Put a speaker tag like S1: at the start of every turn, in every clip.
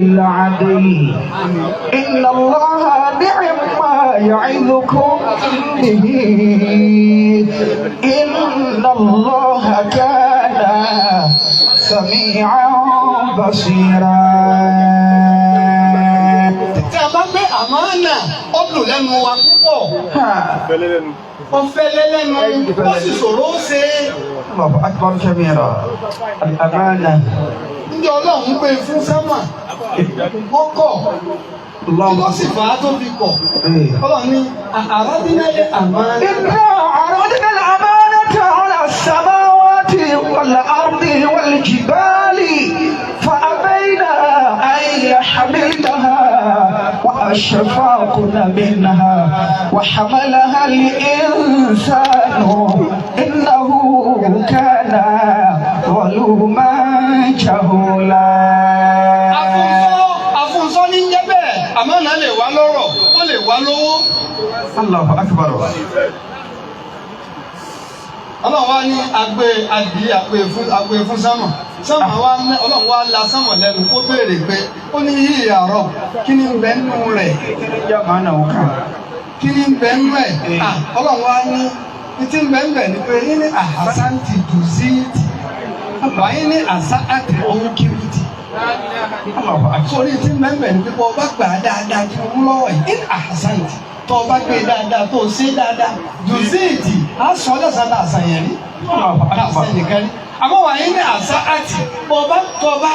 S1: العدل إن الله نعم ما يعظكم به إن الله كان سميعا بصيرا.
S2: Tí a bá gbé àmánà, ó dùn lẹ́nu wa púpọ̀. Ó fẹ́lẹ́ lẹ́nu, ó sì ṣòro ó ṣe.
S1: الله أكبر كبيرا، الأمانة.
S2: Ndí Ọlọ́run gbé fún sámà, ó kọ̀. Kí ló sì fà á tó fi kọ̀? Ọlọ́run ní عرضنا الأمانة.
S1: إنا عرضنا الأمانة على السماوات والأرض والجبال فأبين أن يحملنها وأشفقن منها وحملها الإنسان إنه كان ظلوما جهولا.
S2: Àfúnsọ́, àfúnsọ́ ní jẹ́ bẹ́ẹ̀. Àmánà lè wá lọ́rọ̀, ó lè wá lówó.
S1: الله أكبر.
S2: Ọlọ́run wá ní agbé adì àgbé fún sámà. Sámà wá ní Ọlọ́run wá la sámà lẹ́nu kó béèrè pé ó ní yíyí àárọ̀, kí ni ń bẹ nínú rẹ̀? Kí ni ń bẹ nínú ẹ̀? À, Ọlọ́run wá ní ní tí ń bẹ ń bẹ ni pé ní أحسنت جزيت وإن أسأت عوقبت.
S1: الله أكبر.
S2: Sórí tí ń bẹ ń bẹ ni pé bọ́ ọba gbà á dáadáa tí mo mú lọ́wọ́ yìí, إن أحسنت, tó o bá gbé dáadáa, tó o ṣe dáadáa, جزيت, á sọ lẹ́sàn-án àṣà yẹn rí
S1: الله أكبر.
S2: Àṣẹ nìkan rí. Àmọ́ وإن أسأت, bọ́ ọba tó o bá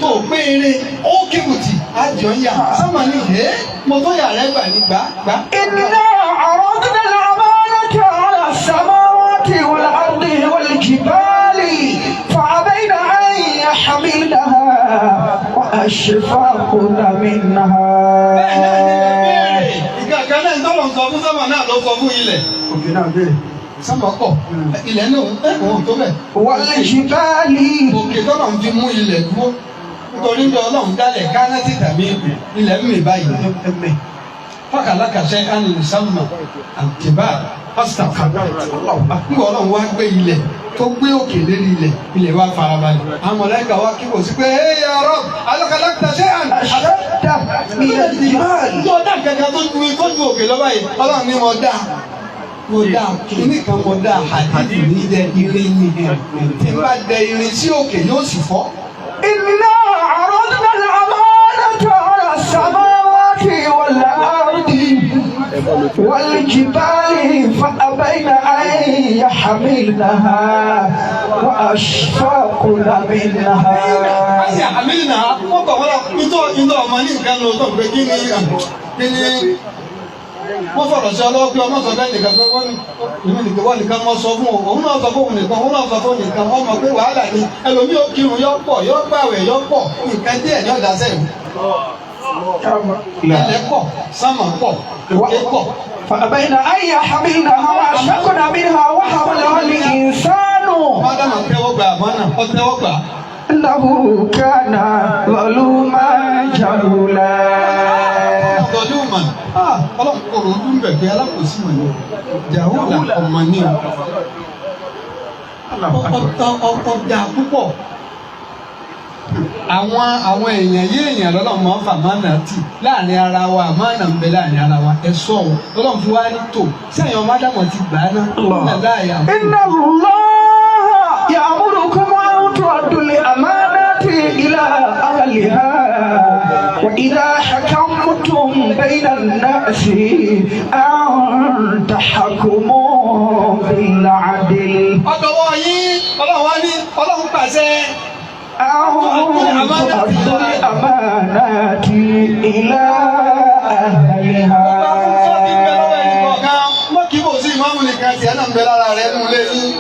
S2: tó o gbé eré عوقبت, àjọ ń yà sọ́mọ ní ẹ́ mo tó yà rẹ gbà ní gbà gbà.
S1: إنا عرضنا الأمانة على السماوات والأرض والجبال فأبين أن يحملنها وأشفقن منها.
S2: Bẹ́ẹ̀ náà ni ẹ béèrè ìgbà kan náà, tọ́lọ̀ ń sọ fún sọ́mọ náà ló sọ fún ilẹ̀.
S1: Òkè náà béèrè.
S2: Sọ́mọ kọ̀, ilẹ̀ náà ẹ̀ kò tó bẹ̀.
S1: والجبال.
S2: Òkè tọ́lọ̀ ń fi mú ilẹ̀ dúró, nítorí ń bẹ Ọlọ́run dálẹ̀ kánátì tàbí ilẹ̀ ń mì báyìí. فخلق شيئا يسمى الجبال فاستقرت. Nígbà Ọlọ́run wá gbé ilẹ̀, tó gbé òkè lérí ilẹ̀, ilẹ̀ wa farabalẹ̀. Àwọn mọ̀lẹ́kà wá kí kò sí pé ẹ يا رب هل خلقت شيئا
S1: أشد من الجبال.
S2: tó dá kankan tó ju òkè lọ báyìí? Ọlọ́run ní mo dá, mo dá kíní kan, mo dá حديد ní dẹ irin ní. Tí n bá dẹ irin sí òkè, yóò sì fọ́.
S1: إنا عرضنا الأمانة على السماوات والأرض والجبال فأبين أن يحملنها وأشفقن منها.
S2: Àti àmì nà wọ́n kọ̀ wọ́n lọ nítorí ọmọ ní nǹkan ló tó pé kí ni wọ́n fọ̀rọ̀ sí ọlọ́wọ́ pé ọmọ sọ bẹ́ẹ̀ nìkan, pé wọ́n ní èmi nìkan, wọ́n nìkan mọ́ sọ fún òun náà, sọ fún òun nìkan, òun náà sọ fún òun nìkan. Wọ́n mọ̀ pé wàhálà ni. Ẹlòmíì ó kírun yọ pọ̀, yọ gbàwẹ̀ yọ pọ̀, nǹkan díẹ̀ ní ọ̀dà sẹ́yìn. Ilẹ̀ pọ̀, sánmà pọ̀, òkè pọ̀.
S1: فأبين أن يحملنها وأشفقن منها وحملها الإنسان.
S2: Ádámà tẹ́wọ́ gbà àmánà, ó tẹ́wọ́ gbà.
S1: إنه كان ظلوما جهولا.
S2: ظلوما, Ọlọ́run kò rò ó dún bẹ̀ pé alákòóso mọ̀ ní جهولا, ọmọ ní o ọjà púpọ̀. Àwọn èèyàn yé èèyàn lọ́lọ́run máa ń fà mánà tì láàrin ara wa. Àmánà ń bẹ láàrin ara wa. Ẹ sọ ọ, lọ́lọ́run fi wá ní tò sẹ́yìn ọmọ Ádámọ̀ ti gbà á ná láàyè.
S1: إن الله يأمركم أن تؤدوا الأمانات إلى أهلها وإذا حكمتم بين الناس أن تحكموا بالعدل.
S2: Ọ̀dọ̀wọ́ yín, Ọlọ́run wá ní Ọlọ́run pàṣẹ.
S1: أن تؤدوا الأمانات إلى أهلها.
S2: Ọba fún sọ́ọ̀tì ń bẹ lọ́wọ́ ẹnì kọ̀ọ̀kan. Mọ́ kí bò sí ìmáàmù nìkan, tiẹ̀ náà ń bẹ lára rẹ̀ nù lé yín.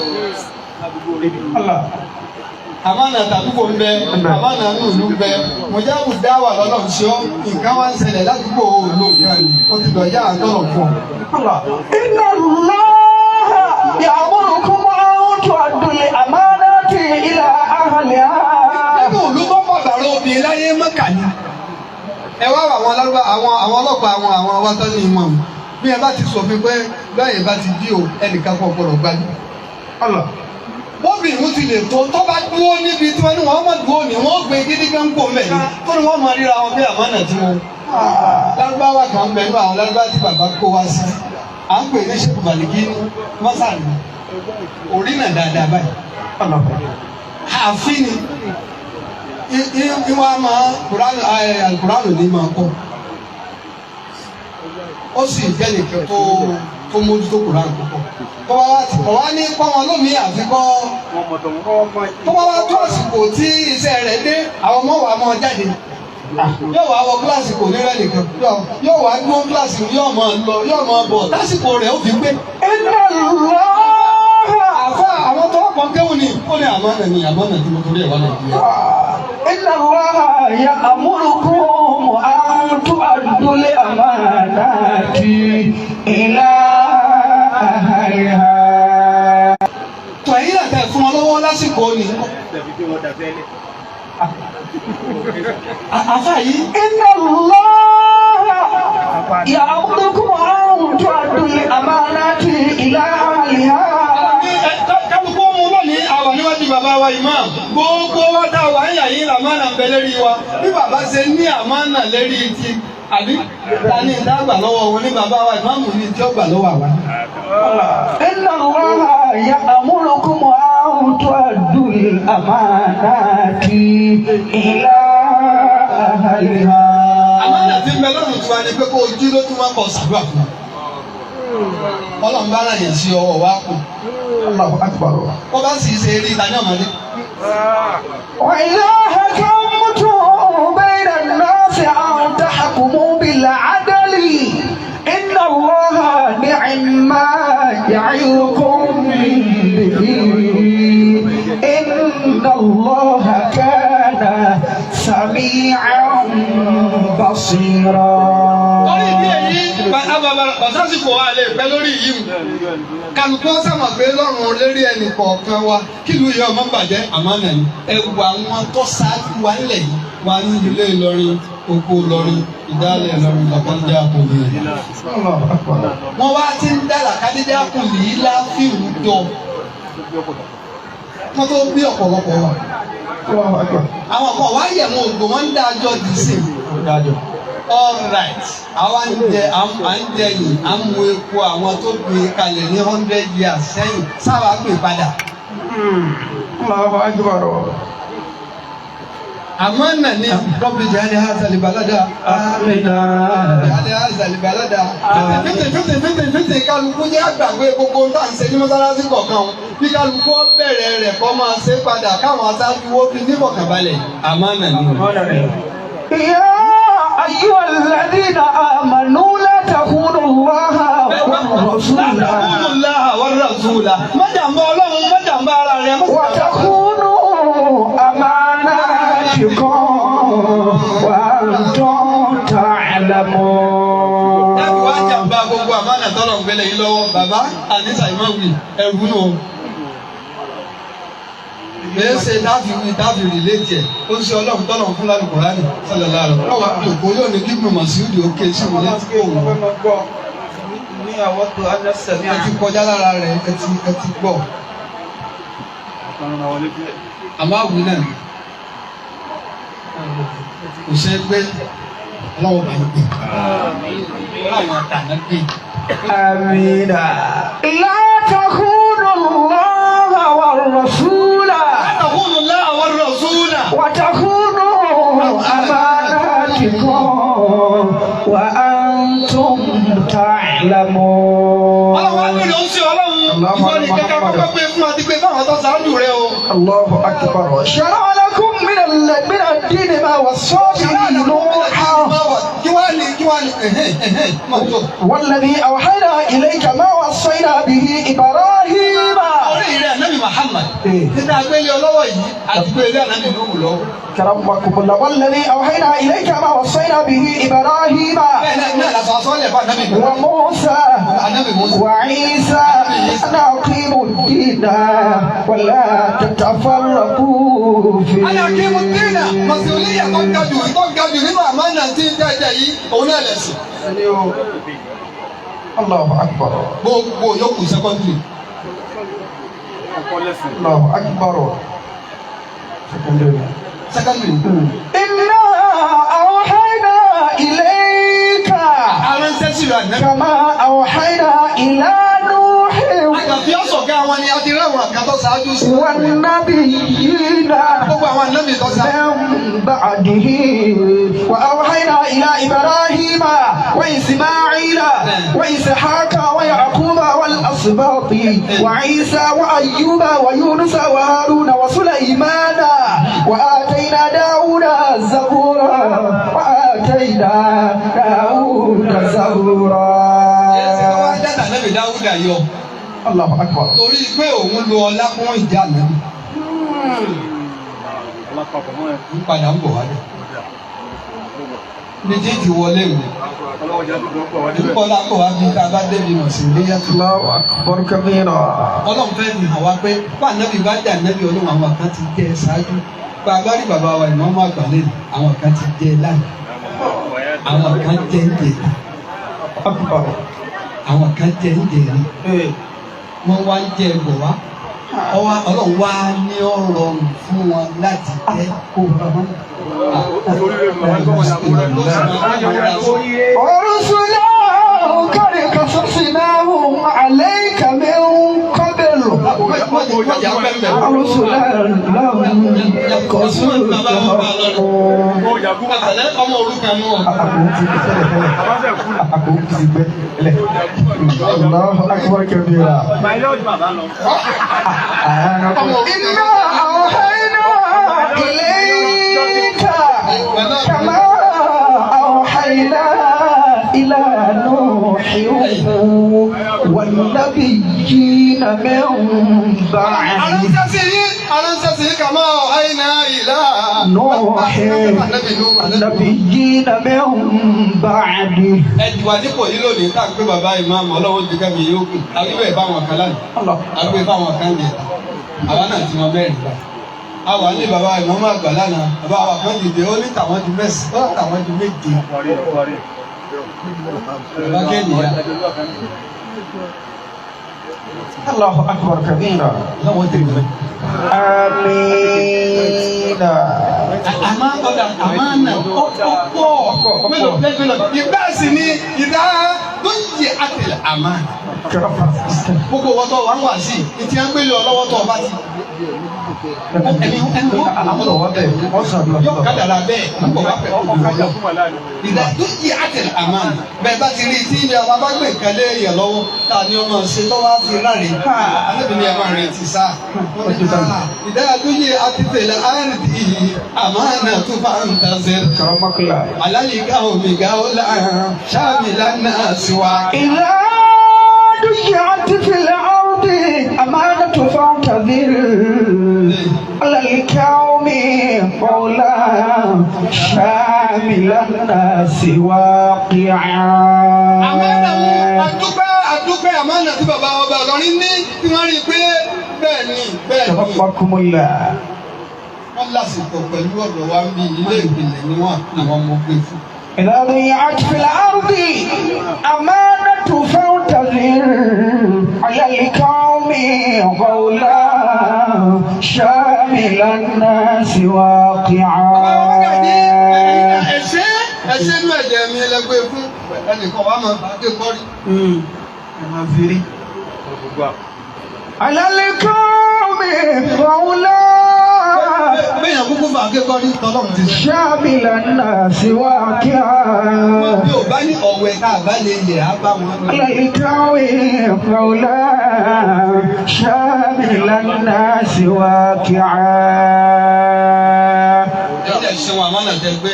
S2: Àmánà tàdúgbò ń bẹ, àmánà nùlú ń bẹ. Mọ̀jáàbù dáwà lọ́lọ́run ṣe ọ́, nǹkan wá ń ṣẹlẹ̀ ládùúgbò, òòlù nǹkan ni ó ti dọ̀yà àtọ̀rọ̀ fún ọ.
S1: إن الله يأمركم أن تؤدوا الأمانات إلى أهلها.
S2: Nínú ìlú tó pàbàrọ̀ obìnrin láyé, Mọ́kà ni. Ẹ wá àwọn alárúbá, àwọn ọlọ́pàá, àwọn awátọ́ ní ìmọ̀ bí ẹ bá ti sòfin pé báyìí bá ti dí o, ẹnìkan kan gbọ́dọ̀ gbájú. Bóbìnrin ti lè tó tó bá dúró níbi tí wọ́n ní wọ́n máa dúró ní wọ́n gbé gidi gan kó mẹ́rin tó ní wọ́n máa ríra wọn bí àmánà tí wọ́n. Lárúbáwá kan bẹ nínú àwọn lárúbáwá tí bàbá kó wá sí. À ń pè ní Ṣéèkù Màlìkí ní Mọ́sàlì. Orí náà dáadáa báyìí. Ààfin ni ìwà máa Alukùránù ní máa kọ́. Ó sì jẹ́ nìkan tó tó mójútó Kùránù púpọ̀. Tó bá wá ti kọ̀ wá ní kọ́ wọn lómi àfikọ́. Tó bá wá tó àsìkò tí iṣẹ́ rẹ̀ dé, àwọn ọmọ wa máa jáde. Yóò wá wọ kíláàsì kò ní rẹ̀ nìkan. Yóò wá dúró kíláàsì yóò máa lọ yóò máa bọ̀ tásìkò rẹ̀ ó fi pé.
S1: إن الله
S2: Àfa àwọn tó kàn kéwù ni ó ní àmánà ni àmánà tí mo torí ẹ̀ wá Nàìjíríà.
S1: إن الله يأمركم أن تؤدوا الأمانات إلى أهلها.
S2: Tọ̀ ẹ̀yìn náà tẹ̀ fún wọn lọ́wọ́ lásìkò ni. Àfa yìí
S1: إن الله يأمركم أن تؤدوا الأمانات إلى أهلها.
S2: Ní ẹ kálukú mú lónìí àwọn níwájú bàbá wa imam gbogbo wa tá a wà ń yà yín làmánà ń bẹ lérí wa bí bàbá ṣe ní àmánà lérí ti àbí ta ní ìdágbà lọ́wọ́ wọn ní bàbá wa ìmáàmù ní tí ó gbà lọ́wọ́ àwa.
S1: إن الله يأمركم أن تؤدوا الأمانات إلى أهلها.
S2: Àmánà tí ń bẹ lọ́rùn tiwa ni pé kó o jí lójúmọ́ kó o ṣàdúrà fún wa. Ọlọ́run bá ràn yẹn sí ọwọ́ wa kù.
S1: الله أكبر.
S2: Wọ́n bá sì ṣe eré ìtajà ọmọdé.
S1: وإذا حكمتم بين الناس أن تحكموا بالعدل إن الله نعم ما يعظكم به إن الله كان سميعا بصيرا.
S2: Torí ìdí èyí bàtàsìkò wa lè pẹ́ lórí yìí mu. Kálukú sàmọ̀ pé lọ́rùn lérí ẹnì kọ̀ọ̀kan wa kí ìlú yìí ọmọ bàjẹ́ àmánà ni. Ẹ wo àwọn tó ṣáájú wa ńlẹ̀ yìí wà ní ilé Ìlọrin, oko Ìlọrin, ìdálẹ̀ Ìlọrin, làkàndé àkùnlé.
S1: الله أكبر.
S2: Wọ́n wá ti ń dá làkàndé àkùnlé yìí láfíìrù jọ. Wọ́n tó bí ọ̀pọ̀lọpọ̀ wa.
S1: الله أكبر.
S2: Àwọn kan wá yẹ̀ wọn ògbó wọn ń dá àjọ dì sí. All right, àwa ń jẹ à ń jẹ yìí à ń mu epo àwọn tó gbé kalẹ̀ ní 100 years sẹ́yìn sábà gbé padà.
S1: الله أكبر.
S2: Àmọ́ nà ní رب اجعل هذا البلد
S1: آمنا.
S2: اجعل هذا البلد. Fífi fífi fífi fífi kálukú ní àgbàgbé gbogbo tá à ń ṣe ní mọ́sálásí kọ̀ọ̀kan o. Bí kálukú ó bẹ̀rẹ̀ rẹ̀ kọ́ máa ṣe padà káwọn aṣáájú wo fi nífọ̀kànbalẹ̀. Àmọ́ nà ní o.
S1: يا أيها الذين آمنوا لا تخونوا الله والرسول
S2: تخونوا الله والرسول. Má jàǹbá Ọlọ́run, má jàǹbá ara rẹ̀. Má sì
S1: وتخونوا أماناتكم وأنتم تعلمون.
S2: Láti wá jàǹbá gbogbo àmánà tọ́lọ̀ ń gbélé yín lọ́wọ́ bàbá àníṣà ìmọ̀wì ẹ̀rù nù. Kìí ṣe dáàfin wí dáàfin rìlẹ́tì ẹ̀ ó ń ṣe Ọlọ́run tọ́lọ̀ ń fún lálùkùránì sọlọ́lá rẹ̀. Wọ́n wá jòkó yóò ní kíkùn Màsíúdì ó ké sí mi létí kó wù. Ẹ ti kọjá lára rẹ̀ ẹ ti gbọ́. Àmọ́ àwùjọ náà kò ṣe é gbé ọlọ́wọ́ bá yín gbé. Ọlọ́wọ́ àtàná gbé.
S1: آمين. لا تخونوا الله والرسول
S2: تخونوا الله والرسول
S1: وتخونوا أماناتكم وأنتم تعلمون.
S2: Ọlọ́run á nílò ń ṣe Ọlọ́run ìwọ ni kẹ́kẹ́ kọ́kọ́ pé fún àti pé báwọn tó ṣáájú rẹ o.
S1: الله أكبر. شرع لكم من الدين ما وصى به نوحا
S2: Kí wàá ní ẹ̀hẹ́n ẹ̀hẹ́n máa tó.
S1: والذي أوحينا إليك ما وصينا به إبراهيم.
S2: Orí rẹ̀ Ànábì Muhammad nígbà gbélé ọlọ́wọ́ yìí àti gbélé Ànábì Nuhu lọ́wọ́.
S1: كرمكم الله والذي أوحينا إليك ما وصينا به إبراهيم
S2: Bẹ́ẹ̀ náà náà làṣọ àsọ́lẹ̀ fún Ànábì Nuhu.
S1: وموسى
S2: Ànábì Musa.
S1: وعيسى أن أقيموا الدين ولا تتفرقوا فيه.
S2: Ayé akíní dínà màsíwìlíyà tó ga jù nínú àmánà tí ń jẹ́jẹ́ yìí òun náà lẹ̀sìn.
S1: الله أكبر.
S2: Gbogbo yòókù secondary.
S1: Allahu akbar.
S2: Secondary.
S1: Inna awhayna ilayka
S2: Aránṣẹ́ sí ìlú ànábì.
S1: kama awhayna ila Nuhin
S2: Àgbàfi ọ̀sọ̀gá àwọn ni a ti ráwọn àkàtọ̀ ṣáájú sí.
S1: wan nabiyyina
S2: Gbogbo àwọn ànábì tó ṣáájú.
S1: من بعده وأوحينا إلى إبراهيم وإسماعيل وإسحاق ويعقوب والأسباط وعيسى وأيوب ويونس وهارون وسليمان وآتينا داود زبورا وآتينا داود زبورا.
S2: Ẹ̀sìn tó wá dáta ànábì Dáúdà yọ.
S1: الله أكبر.
S2: Torí pé òun lo ọlá fún ìjà ànábì. Ń padà ń bọ̀ wá dé. Ní tí ti wọlé wò. Ń bọ̀ lápò wá bí tá a bá débi mọ̀ sí ilé yàtọ̀.
S1: الله أكبر كبيرا.
S2: Ọlọ́run fẹ́ fi hàn wá pé bá ànábì bá dé ànábì Ọlọ́run àwọn kan ti jẹ́ ẹ ṣáájú. Bá a bá rí bàbá wa ìmọ̀ọ́mọ́ àgbà lẹ́nu, àwọn kan ti jẹ́ ẹ lánàá. Àwọn kan jẹ́ ń jẹta.
S1: أكبر.
S2: Àwọn kan jẹ́ ń jẹrin. Wọ́n wá ń jẹ bọ̀ wá. Ọwá Ọlọ́run wá ní ọ̀rọ̀ rọrùn fún wọn láti jẹ́.
S1: ورسلا قد قصصناهم عليك من قبل رسلا لم يقصصهم.
S2: Ọmọ òrukàn nù ọ́.
S1: الله أكبر كبيرا. إنا أوحينا إليك كما أوحينا إلى نوح والنبيين من بعده.
S2: Aránṣẹ́ sí yín, aránṣẹ́ sí yín kàmá ọ̀háìnà ìlà.
S1: نوح النبيين من بعده.
S2: Ẹ jù wá dípò yìí lónìí tá à ń pé bàbá ìmáàmù Ọlọ́run ti kẹ́mi yóò kù. Àwíwẹ̀ báwọn kan lánàá.
S1: الله.
S2: Àgbẹ̀ báwọn kan jẹ. Àwa náà ti mọ mẹ́rin báyìí. Àwa ní bàbá ìmáàmù àgbà lánàá. Bàbá wa kan dìde, ó ní tàwọn ju mẹ́sàn-án, ó ní tàwọn ju méje. Bàbá kẹ́nìyà.
S1: الله أكبر كبيرا.
S2: Ọlọ́run ti gbẹ.
S1: آمين.
S2: Àmọ́ ọ̀dà àmọ́ nà ó pọ̀ mélòó mélòó. Ìgbà sì ni ìdá tó yẹ àtẹlẹ àmà. Gbogbo wọn tó wà ń wà sí i, ìtì ń gbélé ọlọ́wọ́ tó ọba ti. Ẹni ẹni wọ́n yóò kádàrà bẹ́ẹ̀ ń bọ̀ wá pẹ̀lú ọlọ́. Ìdá tó yẹ àtẹlẹ àmà bẹ́ẹ̀ bá ti rí tí ilé ọba bá gbé nǹkan lé yẹ lọ́wọ́ tá a ní ọmọ ṣe tó wá fi ráre. Alábìnrin ẹ̀ máa retí sá. Ìdá tó yẹ àtẹlẹ àrùn àmàna tó bá ń tasẹ̀.
S1: كرمك الله.
S2: Alálìká omi gáwọ́lá ṣáàmìlá náà sí wa.
S1: إذا ضيعت في الأرض أمانة فانتظر على الكوم قولا شامل الناس واقعا.
S2: Àmánà wo àdúpẹ́ àdúpẹ́ àmánà tí bàbá ọba Ìlọrin ní tí wọ́n rí i pé bẹ́ẹ̀ ni bẹ́ẹ̀ ni.
S1: ربكم الله.
S2: Wọ́n lásìkò pẹ̀lú ọ̀dọ̀ wa ń bí ilé ìpìlẹ̀ ni wọ́n àwọn ọmọ gbé fún.
S1: إذا ضيعت في الأرض أمانة فانتظر على القوم قولا شامل الناس واقعا.
S2: Bàbá wa kà ní ẹ̀ṣẹ́ ẹ̀ṣẹ́ inú ẹ̀jẹ̀ mi lẹ́gbẹ́ fún ẹnìkan wa máa bá dé kọ́rí.
S1: على القوم قولا
S2: Bẹ́ẹ̀yàn kúkú fà ké kọ́rí tọ́lọ́run ti sọ.
S1: شامل الناس واقعا.
S2: Bí o bá ní ọ̀wẹ́ tá a bá lè yẹ̀ á bá wọn.
S1: على القوم قولا شامل الناس واقعا.
S2: Ẹ̀yin ẹ̀ ṣeun àmánà tẹ gbé.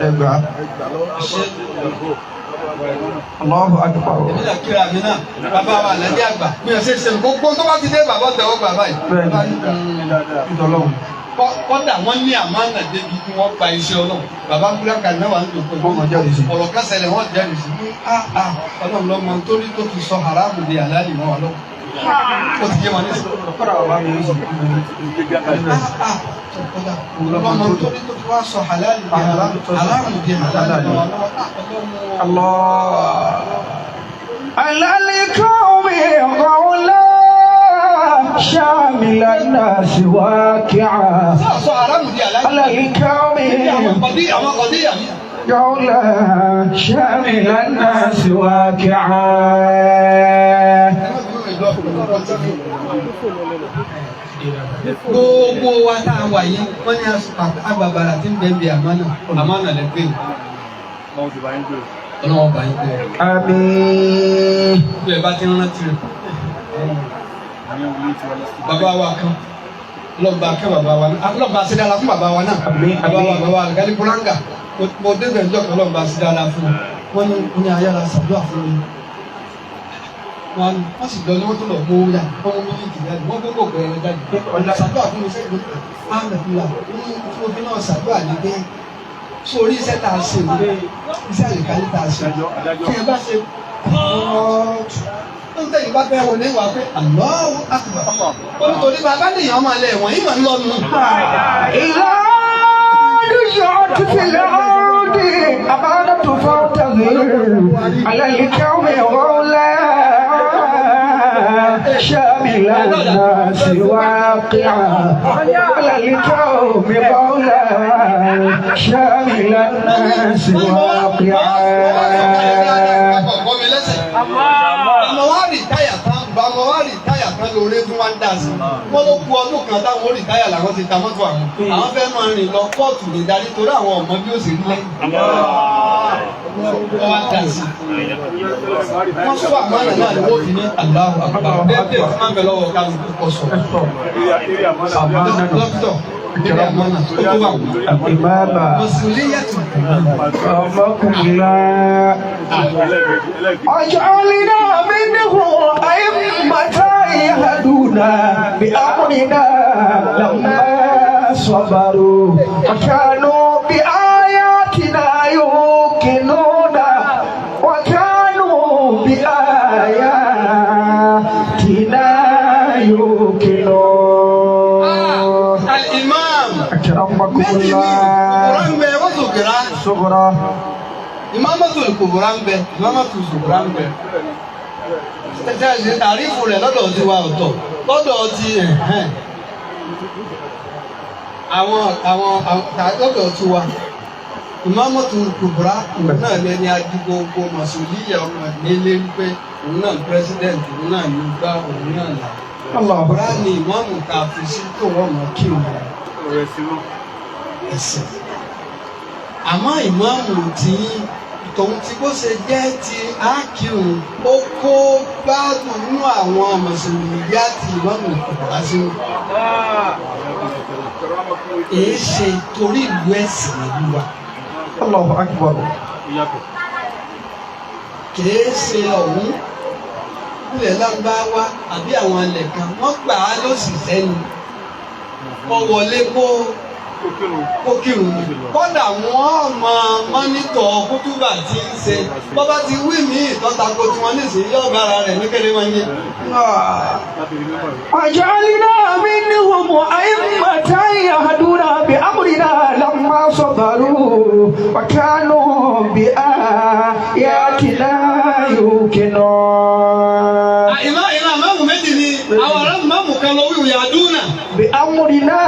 S1: Ẹgbà.
S2: Ṣé
S1: Allahu akbar.
S2: èmi náà kíra mi náà bàbá wa àlàdé àgbà mi ò ṣe ṣe gbogbo tó bá ti dé bàbá tẹ̀wọ́ gbà báyìí.
S1: Bẹ́ẹ̀ni. Ìtọ́lọ́hùn.
S2: Kọ́dà wọ́n ní àmánà débi kí wọ́n gba iṣẹ́ Ọlọ́run. Bàbá Búlákà náà wà ń dòkó.
S1: Wọ́n mọ̀ jáde sí.
S2: Ọ̀rọ̀ kan ṣẹlẹ̀ wọ́n jáde sí. Ọlọ́run lọ́mọ torí tó fi sọ haramu di àlálì mọ́ wa lọ́wọ́. Ó ti yé wọn nísìnyí.
S1: Kọ́dà bàbá mi yóò sì kú mi.
S2: Ọlọ́mọ torí tó fi wá sọ halali di haramu haramu di halali mọ́ wa lọ́wọ́.
S1: Allah. على القوم قولا شامل الناس واقعا
S2: Sọ aráàlú di àlàyé.
S1: على الكون
S2: Àwọn kọ̀dí àwọn kọ̀dí àmì.
S1: قولا شامل الناس واقعا.
S2: Gbogbo wa tá a wà yìí, wọ́n ní agbàbàrà tí ń bẹ bí àmánà, àmánà lẹ gbé o. Ọlọ́wọ́ bá yín gbé o.
S1: آمين.
S2: Bí ẹ bá ti ń rántí rẹ̀. Bàbá wa kan, lọ́ba kẹ́ bàbá wa náà, lọ́ba ṣe dára fún bàbá wa náà.
S1: Àmín,
S2: Bàbá wa
S1: àmín.
S2: Bàbá wa Gali Buranga, mo débẹ̀ ǹjọ́ kan lọ́ba ṣe dára fún wọn. Wọ́n ní ayára ṣàdúrà fún mi. Wọ́n sì lọ ní wọ́n tó lọ mú owó jáde, wọ́n mú mílíkì jáde, wọ́n gbé gbogbo ẹran jáde. Ọ̀nà ṣàdúrà fún mi sẹ́yìn lónìí. Ahmed ní tí mo fi náà ṣàdúrà ní pé sórí iṣẹ́ tá a ṣe o, iṣẹ́ àlìkálí tá a ṣe kí ẹ bá ṣe kóòtù ó ń tẹ̀yìn bá fẹ́ wọlé wà pé Allahu Akbar ó ní torí bàbá nìyẹn ọmọ ilẹ̀ wọ̀nyí mà ń lọ́nu.
S1: إذا رجعت في الأرض أمانة فانتظر على الكون غولا شامل الناس واقعا على الكون غولا شامل الناس واقعا.
S2: Àmọ́ wá rìtáyà tán, àmọ́ wá rìtáyà tán lóore tún wá ń dà sí. Wọ́n ló ku ọdún kan táwọn ó rìtáyà làwọn ti ta mọ́tò àwọn. Àwọn fẹ́ máa rìn lọ kóòtù ní darí torí àwọn ọmọ bí ó sì rí lẹ́yìn. Wọ́n wá dà sí. Wọ́n sọ àmọ́nà náà ni wọ́n fi ní Allahu Akbar. Bẹ́ẹ̀ tí máa ń bẹ lọ́wọ́ kálukú kọ sọ. Dókítà, níbi àmọ́nà ó tó bá wù.
S1: الإمامة
S2: Mọ̀sùlùmíyàtù.
S1: رحمكم الله. اجعلنا منه أئمة يهدون بأمرنا لما صبروا وكانوا بآياتنا يوقنون وكانوا بآياتنا يوقنون.
S2: Al-Imam.
S1: أكرمكم
S2: Méjì ni
S1: الله.
S2: Kùbùrà ń bẹ, wọ́n sòkèrà.
S1: صغرى.
S2: Ìmáàmàtò kùbùrà ń bẹ, ìmáàmàtò sòkèrà ń bẹ. Tẹ́tẹ́ ṣe tàrífù rẹ̀ lọ́dọ̀ ti wa ọ̀tọ̀, lọ́dọ̀ ti ẹ̀hẹ́n. Àwọn àwọn lọ́dọ̀ ti wa. Ìmáàmàtò kùbùrà òun náà ní ẹni adigbogbo màsùlùyà ọmọ nílé wípé òun náà pírẹsidẹ̀ntì, òun náà ní gbá, òun náà là.
S1: الله.
S2: Kùbùrà ni ìmáàmù ta fi sí tó wọ́n mọ̀ kí òun ẹsẹ̀. Àmọ́ ìmáàmù tí tòun ti bó ṣe jẹ́ ti ákírun ó kó gbádùn nínú àwọn mùsùlùmí yá ti ìmáàmù kùbùrà sínú. Èé ṣe torí ìlú ẹ̀sìn nílùú wa.
S1: الله أكبر.
S2: Kìí ṣe ọ̀hún ilẹ̀ lárúbáwá àbí àwọn ilẹ̀ kan wọ́n gbà á lóṣìṣẹ́ ni kó wọlé kó kírun ni kódà wọ́n máa mọ́nítọ̀ kútúbà tí ń ṣe bọ́bá ti wí mí ìtọ́tako tí wọ́n nísìnyí yóò bára rẹ̀ ní kéré wọn yé.
S1: وجعلنا منهم أئمة يهدون بأمرنا لما صبروا وكانوا بآياتنا يوقنون.
S2: Ìmọ̀ ìmọ̀ àmọ́mù méjì ni àwọn ará mọ́mù kan lọ wíwì àdúnà.
S1: بأمرنا.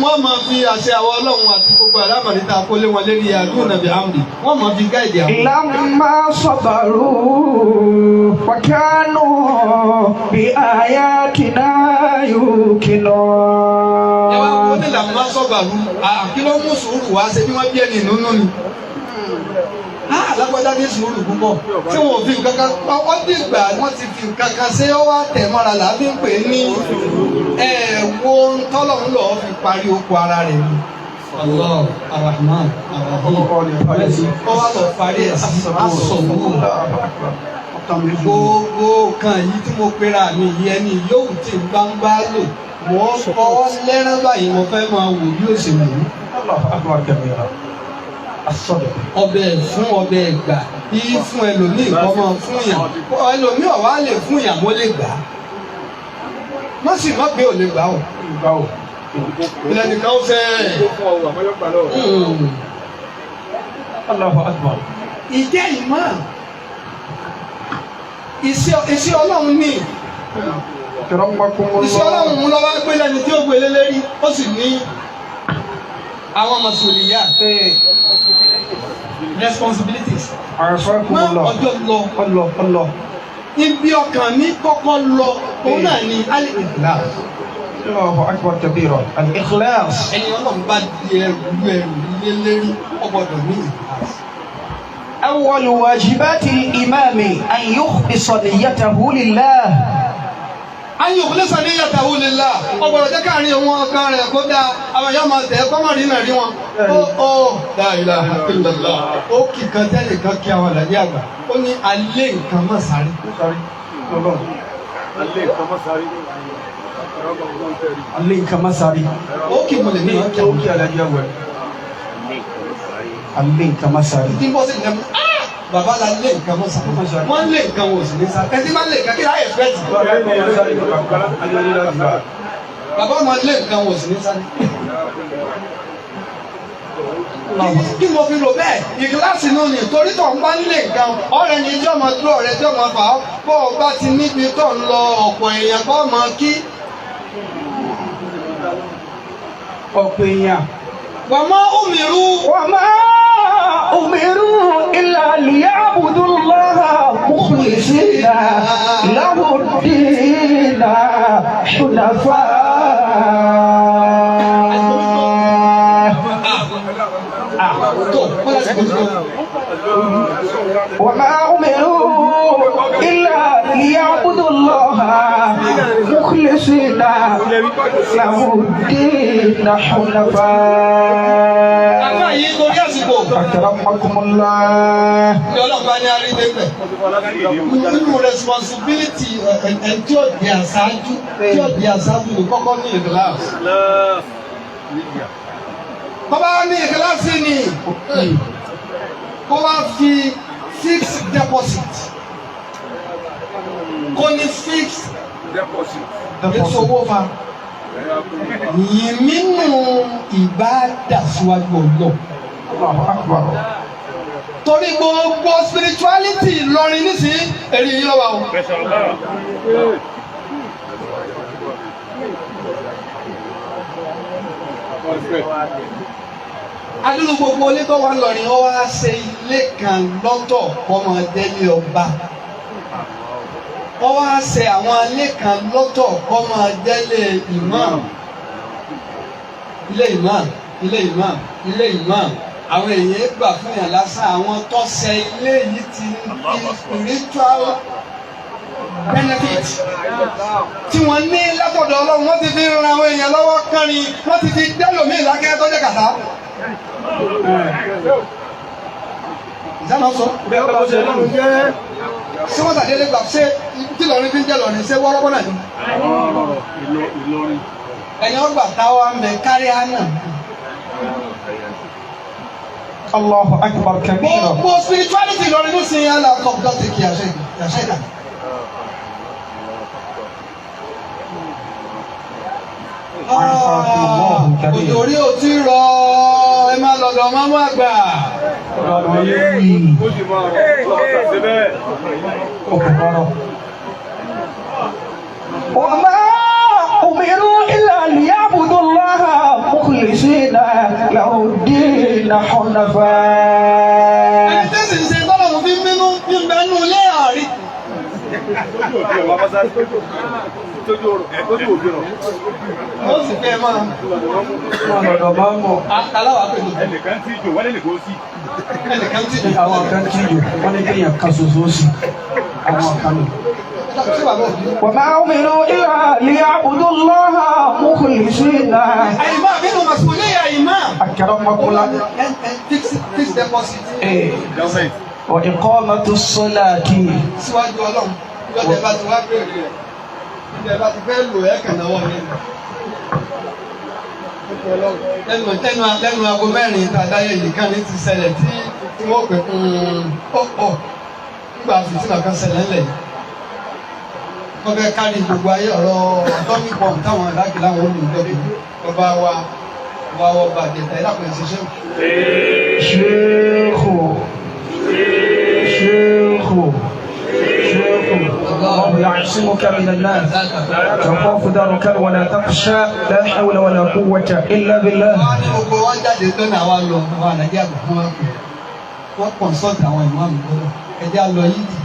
S2: Wọ́n máa fi àṣẹ àwọn ọlọ́run àti gbogbo àlámọ̀rí tá a kó lé wọn lérí àdúnà bí amri wọ́n máa fi gáìdì àwọn.
S1: لما صبروا وكانوا بآياتنا
S2: Ẹ wá wọ́n
S1: يوقنون.
S2: ní làmúmá sọ̀bàrú kí ló mú sùúrù wá ṣe bí wọ́n bí ẹni nínú ni. Alágbádá ní sùúrù púpọ̀ tí wọn ò fi nǹkan kan ó dìgbà wọ́n ti fi nǹkan kan ṣé ó wá tẹ̀ mọ́ra là á fi ń pè é ní ẹ̀wọ̀ tọ́lọ́run lọ́ọ́ fi parí oko ara rẹ̀ ni. Allah Arahman Arahim ó wá lọ parí ẹ̀ sí asọ̀wò gbogbo kan yìí tí mo pera mi yìí ẹni yóò tí ń bá ń bá lò mo kọ́ lẹ́rán báyìí mo fẹ́ máa wò bí ó ṣe wù ú.
S1: الله أكبر كبيرا. الصدق.
S2: Ọbẹ̀ fún ọbẹ̀ ẹ̀gbà yìí fún ẹlòmíì kọ́ máa fún yàn ẹlòmíì ọ̀wá lè fún yàn mo lè gbà á má sì má pé ò lè gbà ó ilẹ̀ nìkan ó fẹ́.
S1: الله أكبر.
S2: Ìjẹ́ ìmọ̀ iṣẹ́ ọlọ́run ní Iṣẹ́ ọlọ́run mú lọ́wọ́ gbé lẹ́ni tí ó gbélé lérí ó sì ní àwọn mọ̀sùlùmíyà responsibilities. Mọ́ ọjọ́ lọ.
S1: Ọlọ ọlọ.
S2: Ibi ọkàn mi kọ́kọ́ lọ òun náà ni al-ikhlas.
S1: Allahu akbar kabira. Al-ikhlas.
S2: Ẹni ọlọ́run bá di ẹrù ẹrù lé lérí ó gbọ́dọ̀ ní ikhlas.
S1: أول واجبات الإمام أن يخلص نيته لله.
S2: Ayé òkúlẹ̀sà ní yàtàwó lè la ọgbọ̀dọ̀ jẹ́ káàrin òun ọkàn rẹ̀ kó dáa àwọn èèyàn máa tẹ̀ ẹ́ kọ́mọ̀ rí náà rí wọn. Ó ó la ilaha illallah ó kì kan tẹ́lẹ̀ kan kí àwọn àlàyé àgbà ó ní alẹ́ nǹkan mọ̀ sáré.
S1: Alẹ́ nǹkan má sáré.
S2: Ó kì mọ̀lẹ̀ ní ọkẹ́
S1: Ó kí àlàyé àgbà. Alẹ́ nǹkan má sáré.
S2: tí ń bọ́ sí ìdẹ́mu bàbá la lé nǹkan mọ̀ sáré wọ́n lé nǹkan wò sí ní sáré ẹtí máa lé nǹkan kí láyé fẹ́ tì. Bàbá máa lé nǹkan wò sí ní sáré. Kí mo fi rò bẹ́ẹ̀ ìkíláàsì náà ni torí tó ń bá ń lé nǹkan ọ̀rẹ́ ni tí ọmọ dúró ọ̀rẹ́ tí ọmọ fà á bọ́ ọ bá ti níbi tó ń lọ ọ̀pọ̀ èèyàn kọ́ mọ kí.
S1: Ọ̀pọ̀ èèyàn.
S2: Wàmọ́ umiru.
S1: وما أمروا إلا ليعبدوا الله مخلصين له الدين حنفاء.
S2: Tó wọ́n láti kò tó.
S1: وما أمروا إلا ليعبدوا الله مخلصين له الدين حنفاء.
S2: Àgbà yìí torí àsìkò.
S1: أكرمكم الله.
S2: Ní ọlọ́run bá ní arídé bẹ̀. Nínú responsibility ẹ̀ tí ó di àṣáájú tí ó di àṣáájú ní kọ́kọ́ ní ìkíláàsì. Bàbá ní ìkíláàsì ni kó wá fi fixed deposit kó ní fixed èso owó fa yìnyínú ìbádà síwájú ọlọ́run.
S1: Allahu Akbar.
S2: Torí gbogbo spirituality Ìlọrin nísìnyí èrè yìí lọ́wọ́ o. Adúlù gbogbo ilé tó wà lọ́rin ó wá ṣe ilé kan lọ́tọ̀ kọ́mọdélé ọba. Ó wá ṣe àwọn ilé kan lọ́tọ̀ kọ́mọdélé imam. Ilé imam, ilé imam, ilé imam. Àwọn èèyàn gbà fún yàn lásán àwọn tó ṣe ilé yìí ti ní spiritual benefit tí wọ́n ní látọ̀dọ̀ Ọlọ́run wọ́n ti fi ran àwọn èèyàn lọ́wọ́ kánrin wọ́n ti fi dẹ́lòmíì lákẹ́ tó jẹ́ kàtá. Ìsáná sọ. Ṣé wọ́n tàdé gbà ṣé tí lọ́rin fi ń jẹ́ lọ́rin ṣé wọ́rọ́bọ́ náà ni? Ẹ̀yin ọgbà táwa ń bẹ kárí àná.
S1: Allahu Akbar kabira.
S2: Gbogbo spirituality lọ́rin ní sin yàrá kọ̀ọ̀kan ti kì í àṣẹ ìdá. Òjò orí ò tí rọ ẹ máa lọ́dọ̀ mámú àgbà.
S1: وما أمروا إلا ليعبدوا الله مخلصين له الدين حنفاء.
S2: Ẹni tẹ́sí ń ṣe tọ́lọ̀ fi ń bínú ń bẹnu ilé àárí. Ó sì fẹ́ máa. Aláwa pẹ̀lú.
S3: Ẹnìkan tí jò wọ́n lè kó sí.
S2: Ẹnìkan tí jò.
S1: Àwọn kan tí jò wọ́n ní kéèyàn kan ṣoṣo sí àwọn kan nù.
S2: Ṣé bàbá òbí?
S1: وما أمروا إلا ليعبدوا الله مخلصين.
S2: Àyìnbá bínú màsùlùmí àyìnbá.
S1: أكرمكم الله.
S2: Fixed deposit.
S1: وإقامة الصلاة.
S2: Síwájú Ọlọ́run, yọ̀dẹ̀ bá ti wá bèrè rẹ̀. Ilẹ̀ bá ti fẹ́ lò ẹ́ kàn náwó mi. Lẹ́nu lẹ́nu lẹ́nu aago mẹ́rin tá a dáyé yìí kan ní ti ṣẹlẹ̀ tí tí wọ́n pè ó nígbà fìtínà kan ṣẹlẹ̀ ńlẹ̀ yìí. Wọ́n fẹ́ kárí gbogbo ayé ọ̀rọ̀ atomic bomb táwọn ìdákì láwọn olùdókè ọba wa wa ọba àjẹtà ìdàpọ̀ ìṣiṣẹ́.
S1: شيخ شيخ شيخ الله يعز. يعصمك من الناس تخاف دركا ولا تخشى لا حول ولا قوة إلا بالله.
S2: Wọ́n á ní gbogbo wọn jáde lọ́nà àwa lọ àwọn àlàjì àgbà fún wa pè wọ́n consult àwọn ìmáàmù gbọ́dọ̀ ẹjẹ́ á lọ yídì.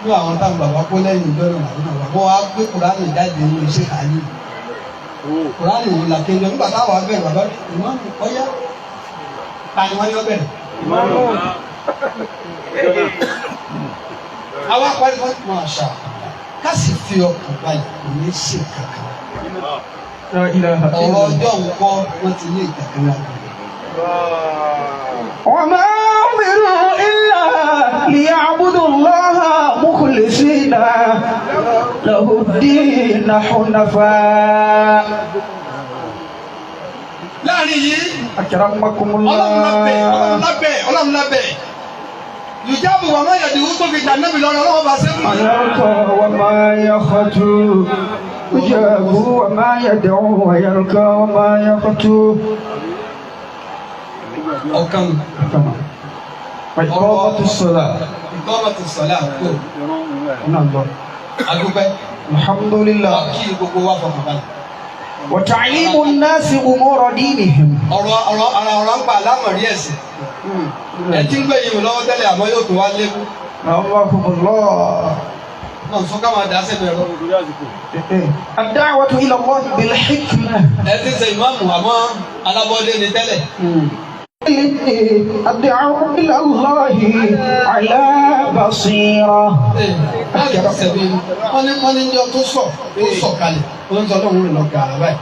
S2: Ní àwọn táwọn bàbá kó lẹ́yìn ìjọ́nà làwọn náà wà wọ́n á gbé Kùránì jáde ní iṣẹ́ kàálí. Kùránì òun là kéde nígbà táwọn abẹ́rẹ́ bàbá ní ìmáàmù ọ̀yá ta ni wọ́n ní ó bẹ̀rẹ̀. Àwa parí fún Masha ká sì fi ọkàn balẹ̀ kò ní sí kankan.
S1: لا إله
S2: Ọ̀rọ̀
S1: إلا الله.
S2: ọjọ́ nǹkan wọ́n ti ní ìtàkùn lágbàdo.
S1: وما أمروا إلا ليعبدوا الله مخلصين له الدين حنفاء.
S2: Láàrin yìí
S1: أكرمكم
S2: ọlọ́run lábẹ́ ọlọ́run
S1: الله.
S2: lábẹ́ ọlọ́run lábẹ́ yùjáàbù wà máa yàdí wútó fi dànù mi lọ́rọ̀ ọlọ́run bá ṣe fún mi.
S1: يلقى وما يخطو يجاب وما يدعو ويلقى وما يخطو.
S2: Ọ̀kan
S1: وإقامة الصلاة.
S2: Ìkọ́mọ̀ ti sọ̀lá àkókò
S1: نعم.
S2: adúpẹ́
S1: الحمد لله.
S2: Kí gbogbo wa fọkàn balẹ̀.
S1: وتعليم الناس أمور دينهم.
S2: Ọ̀rọ̀ ọ̀rọ̀ ara ọ̀rọ̀ ń pa àlámọ̀rí ẹ̀sìn. Ẹ ti ń gbé yìí lọ́wọ́ tẹ́lẹ̀ àmọ́ yóò tún wá lékún.
S1: رحمكم الله.
S2: Náà sọ ká máa dá sẹ́nu ẹ̀rọ.
S1: الدعوة إلى الله بالحكمة.
S2: Ẹ ti ṣe ìmáàmù àmọ́ alábọ́dé ni tẹ́lẹ̀.
S1: الدعوة إلى الله على بصيرة.
S2: Láti ṣẹ̀bi wọ́n ní jọ tó sọ̀ kalẹ̀ wọ́n ń sọ lóhùn rìn lọ gàrà báyìí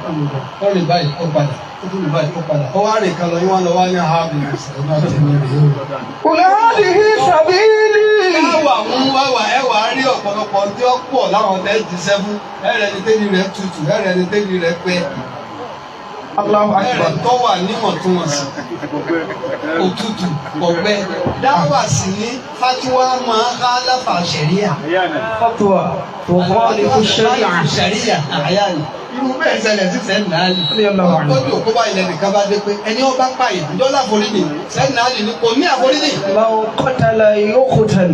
S2: ó rìn báyìí ó padà ó tún rìn báyìí ó padà ó wá rìn kan lọ yín wọ́n lọ wá ní ààbò ìṣẹ̀lẹ̀ náà tẹ̀lé rèé o.
S1: قل هذه سبيلي.
S2: Ẹwà ń wáwà ẹwà rí ọ̀pọ̀lọpọ̀ tí ó pọ̀ láwọn tẹ́ jíṣẹ́ fún ẹ̀rẹ̀ ni tẹ́lẹ̀ rẹ̀ tutù ẹ̀rẹ̀ ni tẹ́lẹ̀ rẹ̀ pẹ́
S1: الله
S2: ẹ̀rẹ̀
S1: أكبر.
S2: tó wà níwọ̀ntúnwọ̀nsì òtútù ọ̀gbẹ́ dáwà sí ní fatiwa máa ń láfa ṣẹ̀ríà.
S1: خطوة تخالف الشريعة.
S2: Ṣẹ̀ríà àyà ni irú bẹ́ẹ̀ ṣẹlẹ̀ sí sẹ́yìn náà lì.
S1: رضي الله عنه.
S2: Ó dùn kó bá ilẹ̀ nìkan bá dé pé ẹni ó bá pààyàn dọ́là àforíjì sẹ́yìn náà lì ní kò ní àforíjì
S1: لو قتل يقتل.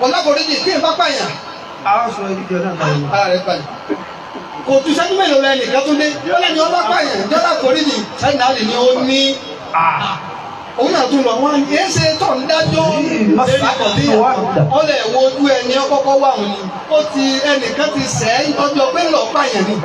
S2: kò láforíjì tí ì bá pààyàn ara rẹ̀ balẹ̀. Kò tún sẹ́jú mélòó lọ ẹnìkan tún dé ó lẹ́ni ọba pààyàn dọ́là àforíjì sẹ́yìn náà lì ní ó ní òun náà tún lọ wọn ní ẹsẹ tó ń dájọ́ lórí àkọsíyà ó lè wo ojú ẹni ọkọ́kọ́ wà wọn ni ó ti ẹnìkan ti sẹ́ ọjọ́ pé lọ́ọ́ pààyàn ni.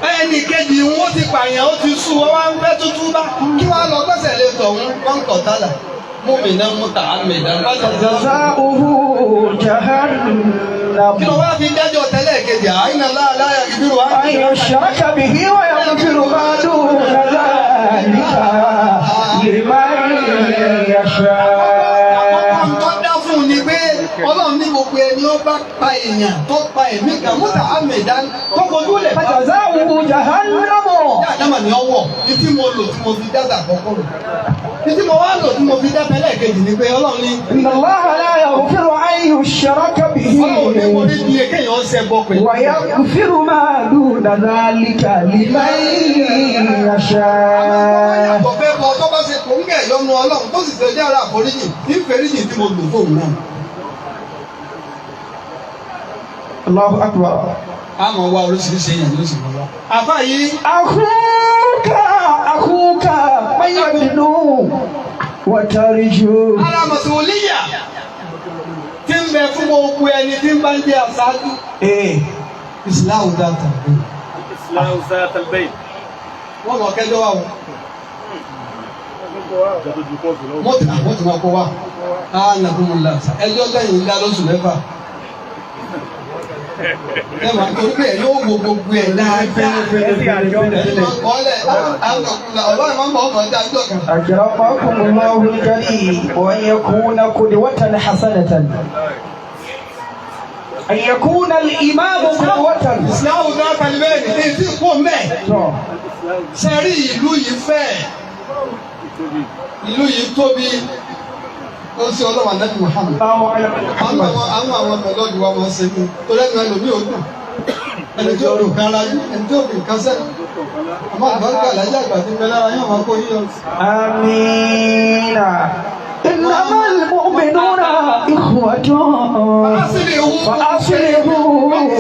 S2: Ẹnì kejì wọn ti pààyàn ó ti sú wọn wá ń fẹ́ tuntun bá kí wọ́n á lọ gbẹ́sẹ̀ lé tọ̀hún wọn kọ̀ tálà mú mi náà mú tà á mi dáná.
S1: جزاؤه جهنم.
S2: Kí ló wá fi dájọ́ tẹ́lẹ̀ kejì àyìnà láàláyà ìbírò á.
S1: أن يشرك به ويغفر ما دون ذلك لمن يشاء.
S2: Àkọ́kọ́ tó dá fún un ni pé ọlọ́run ní gbogbo ẹni ó bá pa èèyàn tó pa ẹ̀mí kan mú tà á mi dáná tó fojú lẹ̀ bá.
S1: فجزاؤه جهنم.
S2: Dáadáa ni ọwọ́ ní tí mo lò tí mo fi dáadáa àkọ́kọ́ rò. Ní tí mo wá lò tí mo fi dá tẹ́lẹ̀ kejì ni pé ọlọ́run ní
S1: إن الله لا يغفر أن يشرك به
S2: ọlọ́run ní mo rí bí kéèyàn ṣe bọ́ pẹ̀lú.
S1: ويغفر ما دون ذلك لمن يشاء.
S2: Àyàtọ̀ fẹ́ bọ tó bá ṣe kò ń gẹ̀ yọnu ọlọ́run tó sì ṣe jẹ́ ara àforíjì ní fèríjì tí mo lò fóun náà.
S1: الله أكبر.
S2: A máa wá oríṣiríṣi èèyàn ló sì máa wá. Àfáà yìí
S1: أخوك أخوك من يدنو وترجو.
S2: Ara mọ̀sùlùmíyà tí ń bẹ fún gbogbo ẹni tí ń bá ń jẹ́ àṣáájú.
S1: إيه.
S2: Ìsìláàmù dáta.
S3: إصلاح ذات البيت.
S2: Wọ́n mọ̀ kẹ́jọ́ wa o. Wọ́n ti àwọn tí wọ́n kó wa. Á nàkúmùlà ẹjọ́ lẹ́yìn ńlá lóṣù mẹ́fà. Ẹ máa torí pé ẹ yóò wo gbogbo ẹ̀ dáadáa. Ẹ máa kọ́lẹ̀ á nàkúmùlà ọ̀rọ̀ ẹ̀ máa ń bọ̀ ọmọ ẹja ọjọ́ kan.
S1: أكرمكم الله الكريم وأن يكون قدوة حسنة. أن يكون الإمام قدوة.
S2: Ìsìláàmù dáta ni bẹ́ẹ̀ ni èyí kò mẹ́. Sẹ́rí ìlú yìí fẹ́. Ìlú yìí tóbi. Ó ń ṣe ọlọ́wà Nábì Muhammad. Àwọn àwọn mẹlọ́dù wa máa ń ṣe mú. Torí ẹnu ẹlòmíì ò dùn. Ẹni tí ó dùn kan rájú, ẹni tí ó dùn kan sẹ́nu. Àmọ́ àgbàgbà alájà àgbà ti ń bẹ lára yóò máa kó yíyọ.
S1: آمين إنما المؤمنون إخوة فأصلحوا بين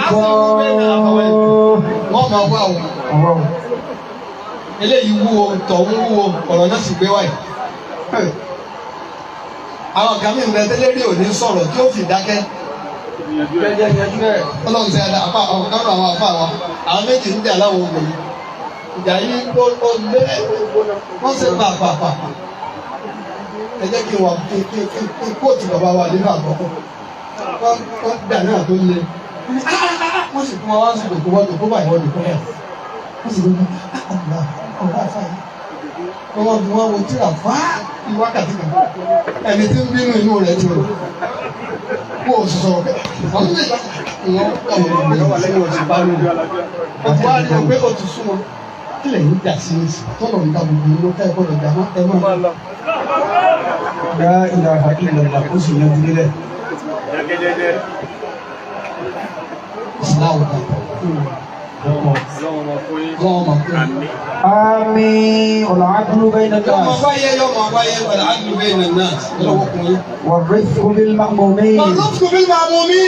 S1: أخويكم.
S2: Wọ́n máa wá o. Eléyìí wúwo, tọ̀hún wúwo, ọ̀rọ̀ náà sì gbé wáyé. Àwọn kan mìíràn bẹ tẹ́lẹ̀ rí òní sọ̀rọ̀ tí ó fi dákẹ́. Ọlọ́run ṣe àdá àfa àwọn kan àwọn àfa wa. Àwọn méjì ń jà láwọn obìnrin. Ìjà yìí ó lé wọ́n ṣe pàpàpà. Ẹ jẹ́ kí n wà kí kí kí kí kóòtù bàbá wa nínú àkọ́kọ́. Wọ́n dà náà tó le. Wọ́n sì fún wa wá sí ìdòkó wọ́n dòkó báyìí wọ́n dòkó báyìí. Wọ́n sì gbogbo àgbà ọ̀rọ̀ àfa yìí. Wọ́n fi wọ́n wo tíra fá ní wákàtí kan. Ẹni tí ń bínú inú rẹ̀ ti rò. Kó o sì sọ̀rọ̀ pé àwọn méjì ìwọ̀n ọ̀rọ̀ ìwọ̀n ti bá lóru. Ó ti wá rí o pé ó ti sún wọn. Kí lẹ̀yin dà sí ní sìn? Tọ́lọ̀ ń da gbogbo inú ká ẹ gbọ́dọ̀ dà mọ́ ẹ máa lọ.
S1: لا إله إلا الله ó sì yanjú nílẹ̀.
S3: Jẹ́gẹ́jẹ́jẹ́.
S2: Ìsìláwò kan.
S3: Ọlọ́run máa fún yín.
S2: Ọlọ́run máa kú.
S3: Àmín.
S1: آمين والعدل بين
S2: Yọmọ
S1: الناس
S2: wáyé yọmọ wáyé wal adlu bayna an-nas. Ọlọ́wọ́ kún yín.
S1: والرفق بالمأمومين.
S2: Màlúùkù bí màá mú mi.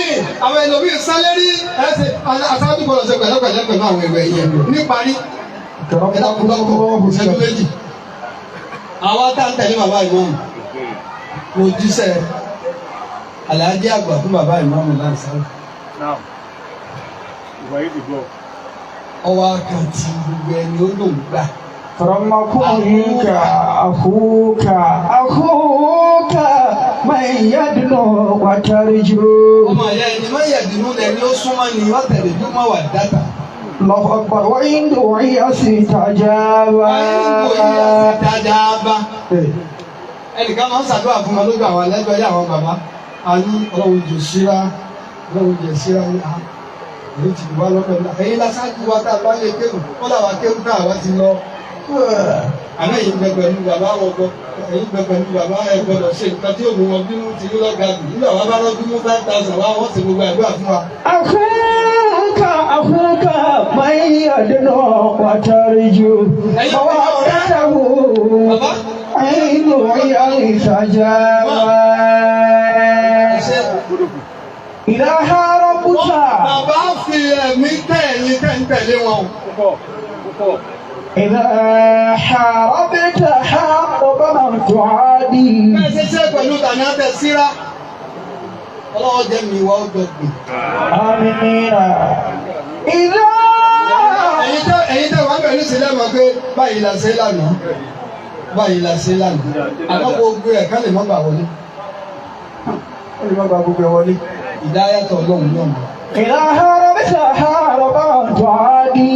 S2: Àwọn ẹlòmíì sálẹ́rì ẹsẹ̀ aṣáájú gbọ́dọ̀ ṣe pẹ̀lẹ́pẹ̀lẹ́ pẹ̀lú àwọn ẹ̀wẹ̀ yẹn. Níparí, ẹ̀dá kú lọ́kọ̀ ìṣẹ́jú méjì. Àwa tá ń tẹ̀lé bàbá ìmáàmù. Mo jíṣẹ́ Àlàájì àgbà fún bàbá ìmáàmù láǹsáà.
S3: Now, ìwà yìí ti gbọ́.
S2: Ọwọ́ àkàntì gbogbo ẹni ó lòún gbà.
S1: رمكوك أخوك أخوك من يدنو وترجو.
S2: Ọmọ ìyá ẹni má yẹ̀dínú lẹni ó súnmọ́ ni wọ́n tẹ̀lé bí wọ́n wà dáta.
S1: الله أكبر وإن دعي استجاب.
S2: Wáyé kò yí àti dáadáa bá. Ẹnìkan máa ń ṣàdúrà fún wọn lójú àwọn ẹlẹ́jọ́ yá àwọn bàbá. A ní Ọlọ́run jò síra, Ọlọ́run jò síra ní a. Èyí ti wá lọ́pẹ́ ńlá. Ẹ̀yin lásánjú wa tá a bá lè kéwù, wọ́n làwọn kéwù náà wá ti lọ. Àmọ́ èyí ń bẹ pẹ̀lú bàbá wọn gbọ́, èyí ń bẹ pẹ̀lú bàbá ẹ gbọ́dọ̀ ṣe nǹkan tí òun wọn bínú ti ní lọ́gàá jù. Nígbà wọn bá rọ́jú mú 5,000 wá, wọ́n ti gbogbo àdúrà fún wa.
S1: أخوك أخوك من يدنو وترجو مودته إن دعي استجاب.
S2: Ṣé
S1: إذا حاربت
S2: bàbá fi ẹ̀mí tẹ̀ ẹ̀yin tẹ̀ ń tẹ̀lé wọn o?
S3: Púpọ̀ púpọ̀.
S1: إذا حاربت حارب من تعادي.
S2: Bẹ́ẹ̀ ṣe ṣe pẹ̀lú tàní àtẹ síra. Ọlọ́wọ́ jẹ́ mi ìwà ọjọ́ gbìn.
S1: آمين إذا
S2: Ẹ̀yin tẹ́ wàá bẹ̀rẹ̀ sílẹ̀ mọ̀ pé báyìí la ṣe lánàá. Báyìí la ṣe lánàá. Àmọ́ gbogbo ẹ̀ ká lè má bà wọlé.
S1: Ó lè má gba gbogbo ẹ̀ wọlé.
S2: Ìdáyàtọ̀ Ọlọ́run náà mọ̀.
S1: إذا حاربت حارب من تعادي.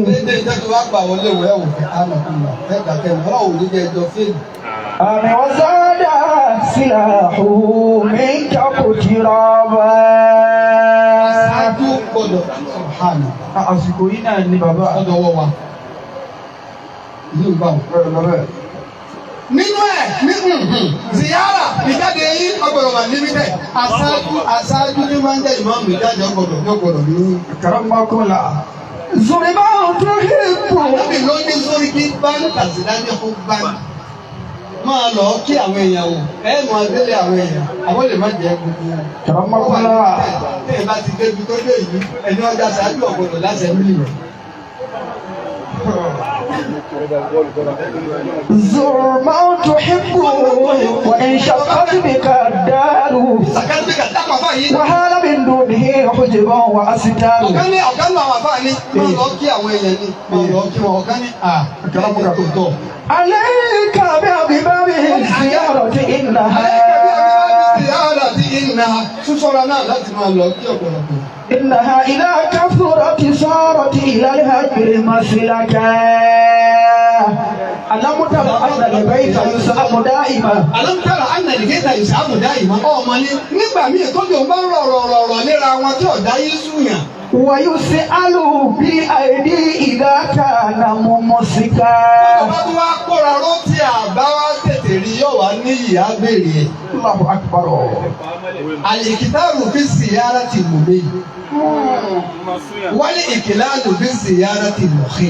S2: Dédé ìjẹ́ tó bá gbà wọlé wọ̀ ẹ̀ wò fẹ́ àmọ̀ kún lọ. Ẹ dàkẹ́ ní Ọlọ́run ò ní jẹ́ ẹjọ́ fíìmù.
S1: آمين وزاد سلاحه منك اقترابا.
S2: Aṣáájú gbọ́dọ̀ sọ̀hánà.
S1: Àsìkò yìí náà ni bàbá.
S2: Ọ̀dọ̀ wọ̀ wa. Ìlú ń bá wọn.
S1: Bẹ́ẹ̀ lọ bẹ́ẹ̀.
S2: Nínú ẹ̀ ní ziyara ìjáde yín ọgbọ̀dọ̀ wà limited. Aṣáájú aṣáájú ní máa ń jẹ́ ìmáàmù ìjáde ọgbọ̀dọ̀ ní ọgbọ̀dọ̀ ní.
S1: كرمكم الله زرما تحب.
S2: Ànábì ló ní sórí kí báńkì àtìláńdé fún báńkì. Máa lọ kí àwọn èèyàn wò, ẹ máa délé àwọn èèyàn, àwọn lè má jẹ́ gbogbo wọn.
S1: كرمكم الله.
S2: Tí ẹ bá ti débi tó dé yìí, ẹni ọjà ṣáájú ọ̀gbọ̀dọ̀ láṣẹ mílíọ̀nù.
S1: زر ما تحب وإن شقت بك الدار.
S2: Sàkánì kà dápọ̀ àfáà yìí.
S1: وهال من دونه حجب وأستار.
S2: Ọ̀kan ní ọ̀kan ní àwọn àfáà ní máa lọ kí àwọn èèyàn ní máa lọ kí wọn ọ̀kan ní à kàlámùkà tó tọ̀.
S1: عليك بأبواب الزيارة إنها
S2: Ìyára ti ìnà súnṣọ́ra náà láti máa lọ kí ọ̀pọ̀lọpọ̀.
S1: إنها إذا كثرت صارت إلى الهجر مسلكا. ألم تر أن البيت يسأم دائما.
S2: Àlọ́mùtàrà Anna Nìkéta ìsáàmù dá ìmọ̀ ọmọ ní nígbà míì tó lè bá rọ̀ rọ̀ rọ̀ rọ̀ léra wọn tí ọ̀dá yìí sùn yàn.
S1: ويسأل بالأيدي إذا كان ممسكا.
S2: Bàbá tó wá kóra ró tí àbá wá tètè rí yóò wá níyì á béèrè ẹ̀.
S1: الله أكبر.
S2: Àlìkítàrù fi sìyára ti mú mi. Wálé ìkìláàlù bí ziyara ti lọ́ọ̀kì.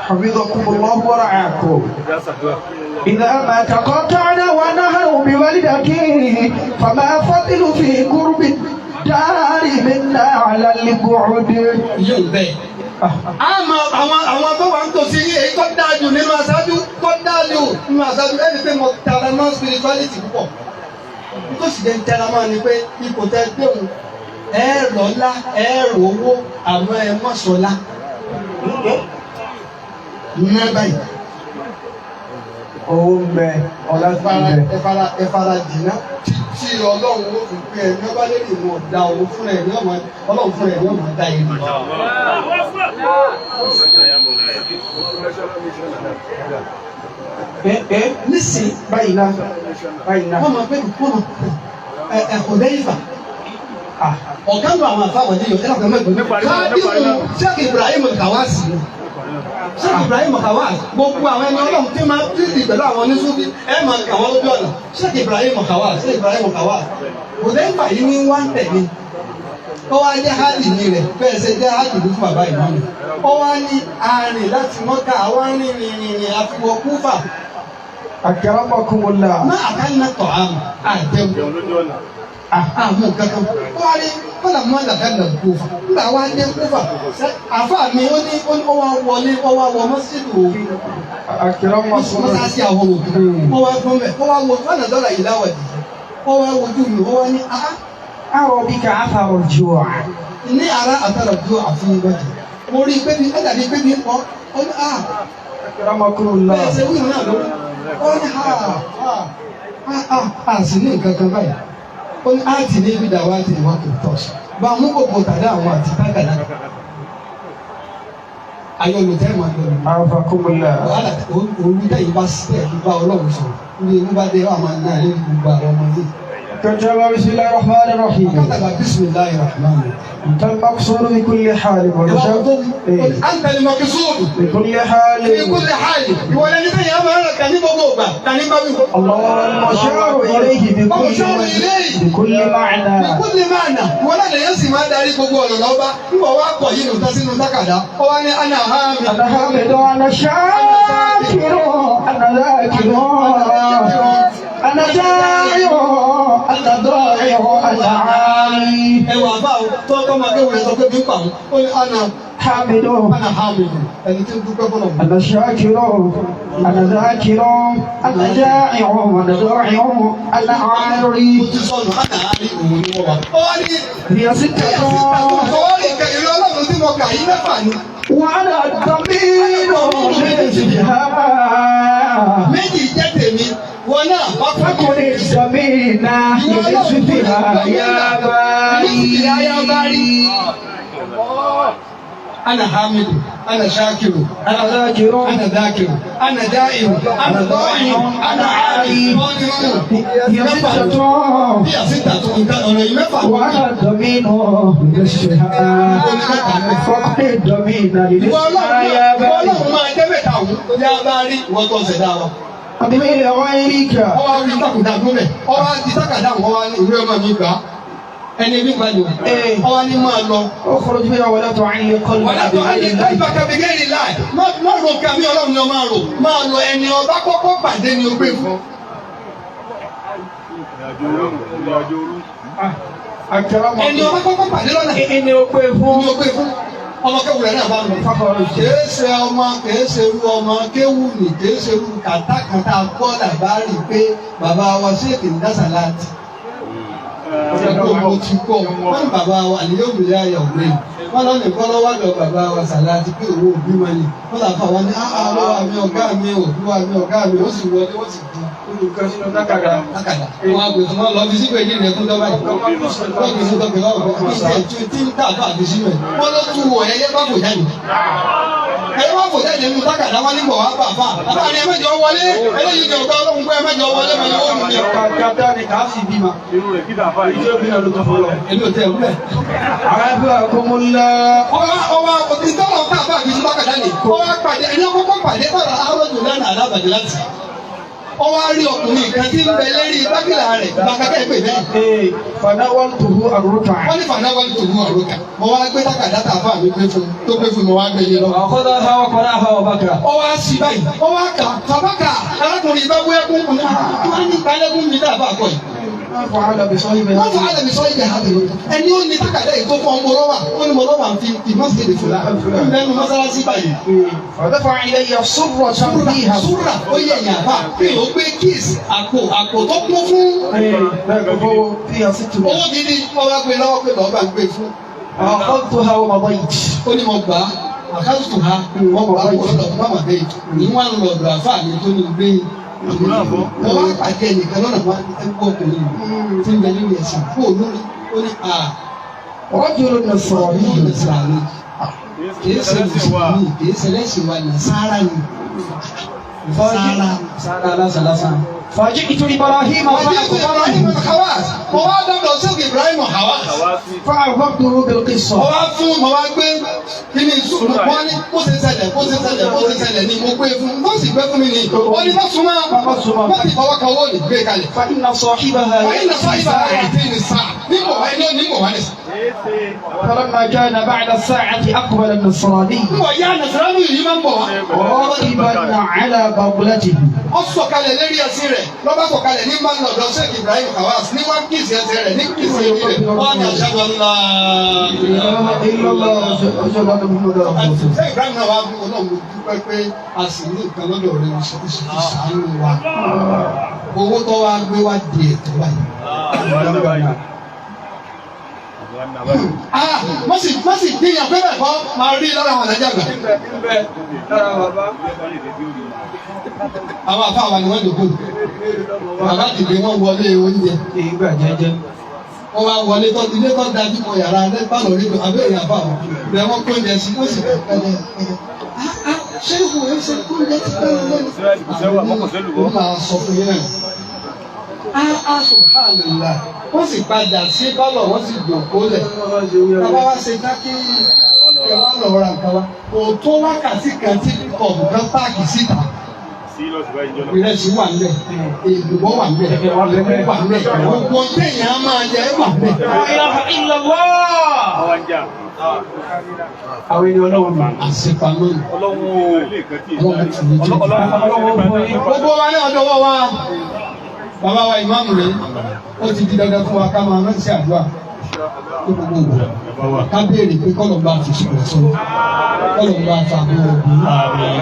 S1: حفظكم الله ورعاكم. إذا ما تقاطعنا ونحن بوالدته فما فضل في قرب الدار منا على البعد.
S2: Yóò bẹ́ẹ̀. Àmọ́ àwọn tó wà ń tòsí yìí, èyí tó dáa jù nínú aṣáájú, tó dáa jù nínú aṣáájú, ẹni pé mo tara mọ́ spirituality púpọ̀. Tó sì jẹ́ ń tẹra mọ́ ni pé ipò tẹ déhùn, ẹ rọ́lá, ẹ rówó, àmọ́ ẹ mọ́ sọlá. Ná báyìí.
S1: Owó ń bẹ, ọlá sì ń bẹ.
S2: Ẹ fara jìnnà títí Ọlọ́run ó fi pé ẹni ọba lè mú ọ̀dà òun fúnra ẹ̀ ní ọmọ Ọlọ́run fúnra ẹ̀ ní ọmọ dá ìlú. Nísìnyí
S1: Báyìí náà, báyìí náà.
S2: Wọ́n máa pẹ́ wọ́n máa ẹ ẹ Hudayfa. Ọ̀gá lu àwọn àfáwọn ní yòókè láti ọmọ ìgbìmọ̀. Káàdìmù Sheikh Ibrahim Kawasi. Sheikh Ibrahim Kawasi, gbogbo àwọn ẹni Ọlọ́run tí máa tìrì pẹ̀lú àwọn oníṣúbí ẹ máa kà wọ́n lójú ọ̀nà. Sheikh Ibrahim Kawasi, Sheikh Ibrahim Kawasi. Hudayfa yìí ní wá ń tẹ̀lé. Ó wá jẹ́ hádì ní rẹ̀, bẹ́ẹ̀ ṣe jẹ́ hádì ní fún bàbá ìmọ̀mù. Ó wá ní arìn láti Mọ́kà, àwa rìn rìn rìn rìn àfiwọ́ Kúfà.
S1: Akramakumullah.
S2: Má àkànnà tọ̀ àmà àjẹun. Àmú kankan. Ó wá ní kọ́là mọ́ àkànnà Kúfà. Nígbà wá dé Kúfà, àfà mi ó ní ó wá wọlé, ó wá wọ mọ́sídù
S1: Akramakumullah.
S2: mọ́sáàsì àwọn òbí. Ó wá gbọ́n bẹ̀, ó wá wọ fọ́nà dọ́là yìí láwọ̀ dì. Ó wá wojú mi, ó wá ní áá.
S1: أرى بك أثر الجوع.
S2: Ní ara àtàrà dúró àfihàn ìwádìí. Mo rí i pé bí ẹ̀dàbí pé bí ń pọ̀, ó ní à.
S1: Akramakumullah.
S2: Bẹ́ẹ̀ ṣe wíwọ̀n náà lórí. Ó ní ha ha ha ha sì ní nǹkan kan báyìí. Ó ní áàtì ní ibi dàwa àti ìwà kò tọ̀. Bá a mú kòkò tàdá àwọn àti tákàdá. Ayọ̀ olùtẹ́ máa lọ lù.
S1: Afakumullah.
S2: Wàhálà olùtẹ́ yìí bá sílẹ̀ bá Ọlọ́run sọ̀rọ̀. Ní ewu bá dé wà máa ná lórí gbogbo àwọn ọmọ yìí.
S1: كتب بسم الله الرحمن الرحيم.
S2: Akátàgbà bismillahir rahmanir rahim.
S1: أنت المقصود بكل حال والمشاق إيه.
S2: أنت المقصود
S1: بكل حال.
S2: في كل حال. Ìwọ lẹni sẹ́yìn á máa ń ràn kàn ní gbogbo ìgbà kàn ní bá wí.
S1: الله المشار إليه بكل
S2: المشار إليه.
S1: بكل معنى.
S2: Ìkúlẹ̀ máa nà ìwọ náà lèyàn sì máa darí gbogbo ọ̀nà lọ́ba nígbà wàá kọ̀ yìí nùtá sínú tákàdá ó wá ní ana hami.
S1: أنا حامد أنا شاكر أنا ذاكر أنا داعي أنا ضائع أنا عالي.
S2: Ẹwà bá o tó kọ́ máa kéwòn sọ pé bí pa òun ó ní ana
S1: حامد
S2: ana hami ẹni tí ń dúpẹ́ fọlọ́.
S1: أنا شاكر أنا ذاكر أنا جائع أنا ضائع أنا عاري.
S2: Mo ti sọnù ana hami òun ni wọ́n wà. Ó wá ní
S1: هي ستة.
S2: sọ̀rọ̀ ìkà ìlú Ọlọ́run tí mo kà yí mẹ́fà ni.
S1: وأنا الضمير لجهها.
S2: Méjì jẹ́ tèmi wọn náà wá fún
S1: فكن الزمينة لنصفها يا باري.
S2: Ana hamidu, ana shakiru,
S1: أنا ذاكر
S2: ana dakiru, ana dairu, ana dọ́yìn, ana ari.
S1: هي ستة.
S2: Bí àsìtà tó nǹkan ọ̀rọ̀ yìí mẹ́fà.
S1: وأنا الضمين لنصفها فكن الضمينة
S2: Ìwọ
S1: لنصفها
S2: Ọlọ́run
S1: يا
S2: ìwọ
S1: باري.
S2: Ọlọ́run máa jẹ́ mẹ́ta òun yá bá rí ìwọ tó ṣẹ̀dá wa.
S1: بغيرك.
S2: Ọwọ́ á rí takùdà gúnlẹ̀, ọwọ́ á di tákàdá àwọn wá ní ìwé ọmọ mi gbà á. Ẹni bí gbàdùn, ọwọ́ á ní máa lọ.
S1: اخرج بها ولا تعلق قلبك
S2: Wàlá tó ayé
S1: بغير الله.
S2: káyìbá kàbígẹ́rì láì. Má ro nǹkan mi Ọlọ́run ni ọ máa rò. Máa lọ ẹni ọba kọ́kọ́ pàdé ni o gbé fún.
S1: أكرمك.
S2: Ẹni ọba kọ́kọ́ pàdé lọ́nà
S1: إني أقف.
S2: ni o gbé fún. Ọmọ kéwù rẹ̀ náà bá lọ.
S1: فخرجت.
S2: Kìí ṣe ọmọ, kìí ṣe irú ọmọ kéwù ni, kìí ṣe irú kàtàkàtà kọ́ làbárì pé bàbá wa ṣèkì ń dásà láti. Ọjọ́ mo ti kọ́ wọ́n ní bàbá wa àníyàn òmìnira ayà òwe. Wọ́n lọ ní kọ́lọ́ wá lọ bàbá wa sàláàtì pé òun òbí wọn ni. Wọ́n là fà wọ́n ní áá lọ́wọ́ mi ọ̀gá mi òbí wa mi ọ̀gá mi ó sì wọlé ó sì di tákàdá. Wọ́n á gbé fún wọn lọ fi síbẹ̀ yìí rẹ̀ fún dọ́bà yìí. Wọ́n gbé fún dọ́bà yìí. Tí ń tà bá àfi síbẹ̀. Wọ́n ló tu wọ̀ ẹyẹ bá kò jáde. Ẹyẹ bá kò jáde nínú tákàdá wọn ní bọ̀ wá bà fà. Bàbá ni ẹ mẹ́jọ wọlé. Eléyìí jẹ ọ̀gá Ọlọ́run pé ẹ mẹ́jọ wọlé mẹ́jọ wọlé.
S1: Kàkàtà ni kà á sì bímọ.
S3: Irú rẹ̀ kí dàáfà yìí.
S2: Èmi ò tẹ ẹ̀ wúlẹ̀.
S1: عافاكم الله.
S2: Ọwọ́ ọwọ́ ìtọ́lọ̀ tá a bá fi sọ́kàdá ni. Ọwọ́ pàdé ẹni ọkọ̀ pàdé bàrà àròjù lánàá alábàdé láti. Ó wá rí ọkùnrin kan tí ń bẹ lérí bákìlà rẹ̀ bàkàkẹ́ ìpè bẹ́ẹ̀.
S1: فناولته الركعة
S2: Wọ́n ní fàdáwọ́ tó mú àròkà. Mo wá gbé tákàdá tá a fà mí gbé fún tó gbé fún mi wá gbé yé lọ.
S1: وأخذها وقرأها وبكى.
S2: Ó wá sí báyìí, ó wá kà fàbákà arákùnrin bá wú ẹkún kùn náà. Wọ́n á ní balẹ̀kùn mi tá a fà kọ yìí.
S1: ما فعل بصاحب
S2: Wọ́n fọ àlẹ́ mi sọ ibẹ̀ hàbẹ̀ lóta. Ẹni ó ní tákàdá yìí tó fún ọmọ lọ́wà, ó ní mo lọ́wà fi ìmọ̀sílẹ̀ fúlà. Ń bẹ́nu mọ́sálásí báyìí.
S1: فدفع إلي سرة فيها
S2: Súrà ó yẹ ẹ̀yìn àbá pé ó gbé kíìsì àpò àpò tó kún fún
S1: فيها 600.
S2: owó gidi wọ́n wá gbé lọ́wọ́ pé lọ́ọ́ bá gbé fún.
S1: أخذتها ومضيت.
S2: Ó ní mo gbà á àkáǹtù ha wọ́n gbà á kó lọ́dọ̀ fún bàbá bẹ́ẹ̀ ní wọ́n lọ ọ̀dọ̀ àfáà mi tó ní gbé. Mo wá pàdé ẹnìkan lọ́nà wá ẹgbẹ́ ọkùnrin yìí tí ń bẹ nínú ẹ̀sìn kú olórí ó ní à
S1: رجل نصراني.
S2: Nàṣàrà kìí ṣe mùsùlùmí kìí ṣe lẹ́sìn wa nàṣàrà ni. Nàṣàrà.
S1: Sára lásán lásán. فجئت إبراهيم
S2: Wàjú Ibrahim
S1: فأخبرته
S2: Hawas. Mo wá dọ́dọ̀ sí Ibrahim Hawas.
S1: فأخبرته
S2: Mo
S1: بالقصة.
S2: wá fún mo wá gbé kí ni ìṣòro wọn ní bó ṣe ṣẹlẹ̀ bó ṣe ṣẹlẹ̀ bó ṣe ṣẹlẹ̀ ni mo gbé fún bó sì gbé fún mi ni. Ó ní má súnmọ́ má sì fọwọ́ kan owó ní gbé kalẹ̀.
S1: فإن صاحبها
S2: Wàyí nà sọ ìbá àti ní sá níbo wáyé ní onímọ̀ wá ní sá.
S1: فلما كان بعد الساعة أقبل النصراني
S2: Níbo yá Nàìjíríà yìí máa ń bọ̀ wá.
S1: راكبا على بغلته.
S2: Ó sọ̀kalẹ̀ lérí ẹṣin rẹ̀ lọ́ba sọ̀kalẹ̀ ní máa ń lọ́dọ̀ Sheikh Ibrahim Hawas ní wọ́n kìsì ẹsẹ̀ rẹ̀ ní kìsì ẹbí rẹ̀ wọ́n ní ashhadu an la
S1: لا إله إلا الله أشهد أن محمدا رسول الله.
S2: Sheikh Ibrahim náà wá fún ọlọ́run mo dúpẹ́ pé a sì ní nǹkan lọ́dọ̀ rẹ̀ o sì ti ṣàánú wa. Owó tó wá gbé wá di ètò báyìí. Ah, wọ́n sì gbìyànjú pé bẹ́ẹ̀ kọ́ máa rí lọ́rọ̀ àwọn àdájọ́ àgbà. Àwọn àfáà wa ni wọ́n dòkó. Bàbá dìde wọ́n wọlé oúnjẹ.
S1: Ìgbà jẹ́jẹ́.
S2: Wọ́n wá wọlé tó ilé tó dájú kọ yàrá alẹ́ bá lọ rí abẹ́ ìyá bá wọn. Bẹ́ẹ̀ wọ́n kó oúnjẹ sí wọ́n sì fẹ́ pẹ́lẹ́. Ṣé ìwò ẹ ṣe kó oúnjẹ ti pẹ́ lẹ́nu? Ó máa sọ fún yín náà. Ah subhanallah. Wọ́n sì padà sí bálọ̀ wọ́n sì jòkó lẹ̀. Bàbá wa ṣe dákí ẹ wá lọ ra nǹkan wa. Kò tó wákàtí kan tí kọ̀ọ̀bù kan páàkì síta. Ìrẹsì wà ńbẹ̀, èlùbọ́ wà ńbẹ̀, ẹ̀wà wà ńbẹ̀, gbogbo téèyàn á máa jẹ wà ńbẹ̀.
S1: لا إله إلا الله. Àwọn ènìyàn ọlọ́run mi.
S2: Àṣepamọ́ ni ọlọ́run ti ní jẹ́.
S1: Ọlọ́run fún yín.
S2: Gbogbo wa ní ọ̀dọ̀ wa, bàbá wa ìmáàmù rẹ̀, ó ti di dandan fún wa ká máa rántí àdúrà ní gbogbo ìgbà. Ká béèrè pé kọ́lọ̀ bá fi sọ̀rọ̀ sọ̀rọ̀, kọ́lọ̀ bá fa àwọn òbí,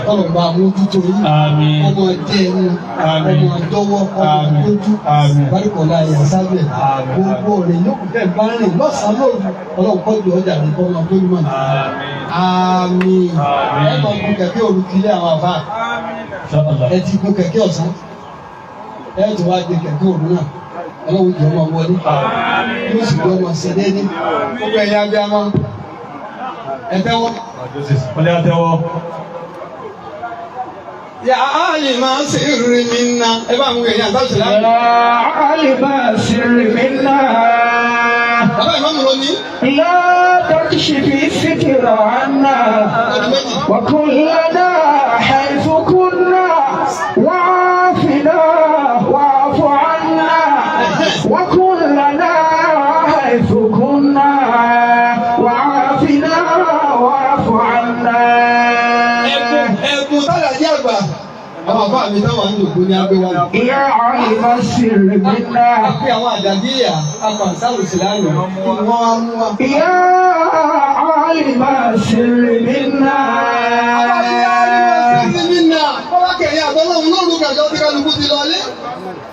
S2: kọ́lọ̀ bá mójútó yín, ọmọ jẹ́ ẹnu, ọmọ dọ́wọ́, ọmọ tójú, bárìkọ̀lá ẹ̀yà sábẹ̀, gbogbo rẹ̀ yóò kú bẹ́ẹ̀ bá rìn lọ́sàn-án lóru, ọlọ́run kọ́jú ọjà rẹ̀ kọ́ máa bójú mọ́. Àmín. Ẹ máa gun kẹ̀kẹ́ òru kiri àwọn àbá. Ẹ ti gun kẹ̀kẹ́ ọ̀sán. Ẹ tún wá gbé kẹ̀kẹ́ òru náà. Ọlọ́run jẹ́ ọmọ wọlé. Yóò sì gbé ọmọ ṣe déédéé. Gbogbo ẹ̀yin abiyamọ. Ẹ tẹ́wọ́. Yà á lè máa ṣe ìrírí mi ná. Ẹ bá ń wí ẹ̀yin àtàwọn ìṣẹ̀lẹ̀.
S1: يا عالم السر منا.
S2: Bàbá ìmáàmù ló ní.
S1: لا تكشف الستر عنا.
S2: Ọdún méjì.
S1: وكلنا حيث كنا وعافنا واعف عنا وكلنا حيث كنا وعافنا واعف عنا.
S2: Ẹ̀bùn tálà jẹ́ àgbà. Àwọn àbá mi táwọn ń dòkó ní abẹ́ wa.
S1: يا عالم السر منا.
S2: A pe àwọn àdàdíyà, a pa àṣàrò ìsìláàmù. Wọ́n wá mú wa.
S1: يا عالم السر منا.
S2: Bọ́lá kẹ̀yìn àtọ́lọ́hún lóru kàjọ tí kálukú ti lọlé.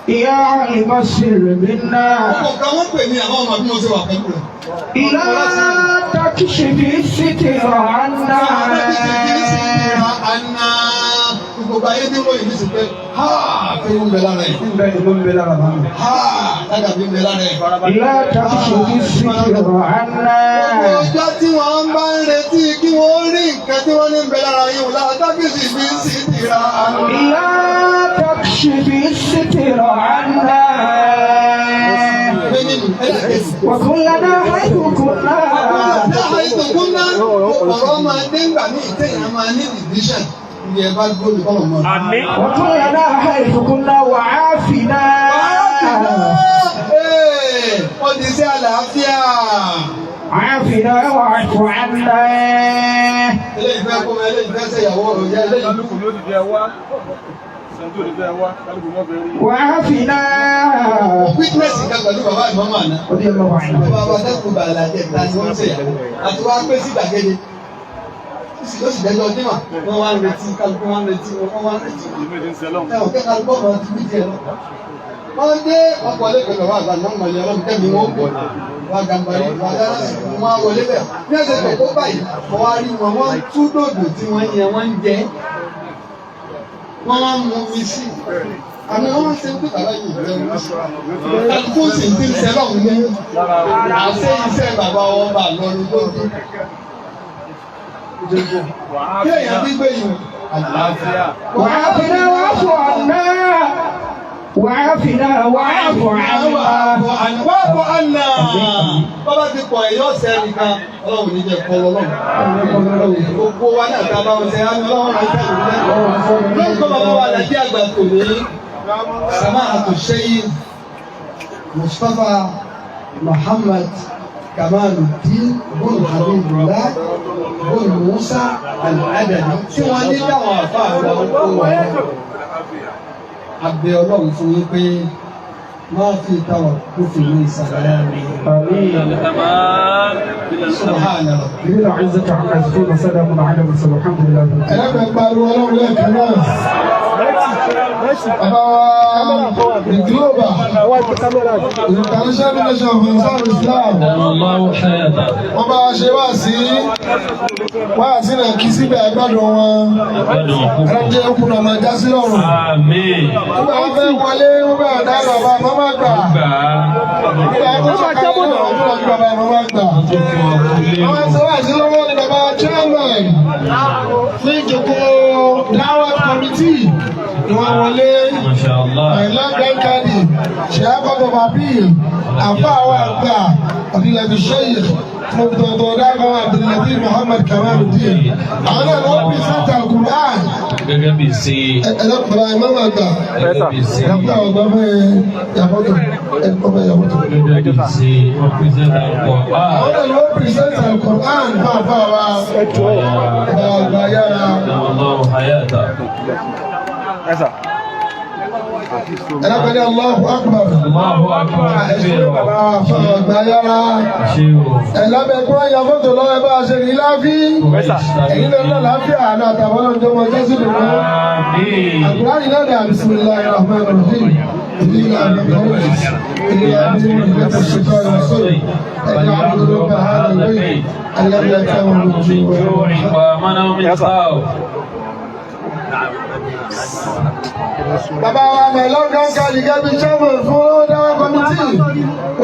S1: يا عالم السر منا.
S2: Ọ̀pọ̀ kan wọ́n pè mí àwọn ọmọ bí mo ṣe wà pẹ̀lú rẹ̀.
S1: لا تكشف الستر عنا.
S2: Àná gbogbo ayé tí wọ́n yìí ti pé ha pé ń bẹ lára ẹ̀. Ha dàgbà bí ń bẹ lára ẹ̀.
S1: لا تكشف الستر عنا.
S2: Ọjọ́ tí wọ́n bá ń retí kí wọ́n rí nǹkan tí wọ́n ní ń bẹ lára yìí wò lára tábìlì fi ń sì ti ra.
S1: لا تكشف الستر عنا.
S2: Méjì nù, ẹlẹ́kẹ̀sì.
S1: وكلنا حيث كنا.
S2: Ọ̀rọ̀ máa dé ńgbà ní ìtẹ̀yìn máa ní division. Ibi ẹ bá dúró ní kọ́lọ̀ mọ́.
S3: Àmín.
S1: وكلنا حيث كنا وعافنا.
S2: Ee, ó ti sí àlàáfíà.
S1: عافنا واعف عنا.
S2: Eléyìí fẹ́ kó mọ, eléyìí fẹ́ ṣèyàwó òye eléyìí.
S3: Kálukú ló ti fẹ́ wá. Sẹ́ńtò ti fẹ́ wá. Kálukú mọ́ fẹ́ rí.
S1: وعافنا.
S2: Witness kan pẹ̀lú bàbá ìmọ̀mọ́ àná.
S1: رضي الله عنه.
S2: Bàbá wa dẹ́kun bàlá jẹ ta ni wọ́n ń ṣèyàwó. Àti wá pé sí gbàgede. Ó sì dẹ́jọ́ dímà. Wọ́n wá ń retí kálukú wá ń retí wọ́n wá ń retí.
S3: Ìlú ti ń sẹ́lọ̀m.
S2: Ẹ ò kẹ́ kálukú ọmọ ti bí tiẹ̀ lọ. Wọ́n dé ọkọ̀ lẹ́kọ̀ọ́ bàbá àgbà náà mọ̀lẹ́ ọlọ́run kẹ́mi wọ́n pọ̀. Wọ́n gàmbàrí, wọ́n dáná sí, wọ́n á wọlé bẹ̀. Ní ẹsẹ̀ tó tó báyìí, wọ́n wá rí wọn, wọ́n tú dòdò tí wọ́n yẹn wọ́n ń jẹ. Wọ́n wá ń mú mi sí. Àmì wọ́n ṣe ń pè bàbá yìí rẹ̀ wọ́n sí. Kálukú sì ń ti ń sẹ́lọ̀ ní. Àṣé iṣẹ́ bàbá wọn bà lọ́nu lójú. Kí èèyàn bí gbé yìí?
S3: Àlàáfíà.
S1: وعافنا واعف عنا. وعافنا واعف عنا.
S2: Wàá àná. Bọ́lá ti pọ̀ ẹ̀yọ́ ọ̀sẹ̀ nìkan, ọlọ́run ní jẹ́ kọ́ lọ́lọ́run. Gbogbo wa náà ta bá wọn ṣe, á ní ọlọ́run rẹ̀ ṣe lòun. Lórúkọ bàbá wa Àlàjí àgbà kò ní Samahatu Sheikh Mustapha Muhammad Kamaluddin bun Habibullah bun Musa Al-Adani tí wọ́n ní káwọn àfa àwọn ọkọ̀ wọn. Abẹ́ ọlọ́run fún yín pé máa fi tàwọn kó fi ní ìsàlẹ̀ rẹ̀. Subhana rabbi.
S1: العزة عما يصفون وسلام على المرسلين والحمد لله رب العالمين.
S4: Ẹlẹ́gbẹ̀ẹ́ pariwo ọlọ́run lẹ́ẹ̀kan náà. Bàbá wa the global international relation of Ansar Islam. Wọ́n bá wa ṣe wá sí wá sí náà kí síbẹ̀ àgbàdo wọn. Ẹlẹ́jẹ̀ okùn náà máa já sí lọ́rùn. Nígbà wọn fẹ́ wọlé, wọ́n bẹ̀rẹ̀ dá bàbá màmá gbà. Nígbà wọn tó ṣàkàlẹ̀ náà, wọ́n tún lọ sí bàbá màmá gbà. Àwọn ṣe wá sí lọ́wọ́ ni bàbá chairman fún ìjókòó Dawat committee ni wọ́n wọlé. Àìlá Gbẹ́ngàdì, Ṣèyá Court of Appeal, àfa àwọn àgbà, Abdulaziz Sheikh, Mọ̀tòtò Dákọ̀ Abdulaziz Muhammad Kamaluddin. Àwọn náà wọ́n present Al-Qur'an.
S5: Gẹ́gẹ́ bí ṣe
S4: Ẹ̀ẹ́dẹ́gbẹ̀rún ìmọ̀ àgbà.
S5: Gẹ́gẹ́ bí ṣe
S4: Ẹ̀ẹ́dẹ́gbẹ̀rún ọgbà fẹ́ yàfọ́tò. Ẹ̀ẹ́dẹ́gbẹ̀rún yàfọ́tò.
S5: Gẹ́gẹ́ bí ṣe wọ́n present Al-Qur'an.
S4: Àwọn náà wọ́n present Al-Qur'an fún àfa wa. Ọba àgbà yára.
S5: Allahu hayata.
S4: Ẹ̀ẹ́dẹ́gbẹ̀rún Allahu Akbar.
S5: Allahu akbar.
S4: Ẹ̀ṣẹ́ bàbá wa fún àgbà yára.
S5: Ṣé o?
S4: Ẹ̀lábẹ̀ kí wọ́n ya fọ́tò lọ́wọ́ ẹ bá a ṣe ní láfí. Èyí ló ń lọ láfíà àná àtàwọn ọjọ́ ọmọ jésù dùn ún.
S5: Àmín.
S4: Àkùránì náà dà bismillahir rahmanir rahim. Ìlà àbíkọ́rẹ́sì. Ìlà àbíkọ́rẹ́sì. Ṣètò ìrọ̀sọ́rọ̀. Ẹ̀yà àbúrò bàhálà lóyè. Ẹ̀yà àtàwọn
S5: من جوع وآمنهم من خوف.
S4: Bàbá wa Mẹ̀lọ́gán Kàlíkẹ́ bíi chairman fún Dáwà committee.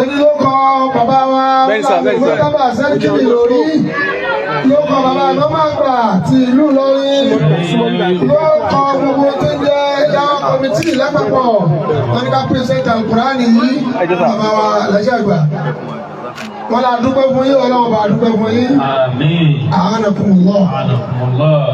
S4: Onílókọ bàbá wa Mọ́tábà Sẹ́ríkìlì lórí. Lókọ bàbá Nọ́màgbà ti ìlú Ìlọrin. Lókọ gbogbo tó ń jẹ́ Dáwà committee lápapọ̀. Wọ́n ní ká present Al-Qur'ani yìí. Bàbá wa Lẹ́sẹ̀ àgbà. Wọ́n lá dúpẹ́ fún yín, Ọlọ́run bá dúpẹ́ fún yín.
S5: Àmín.
S4: A'anakumullah.
S5: A'anakumullah.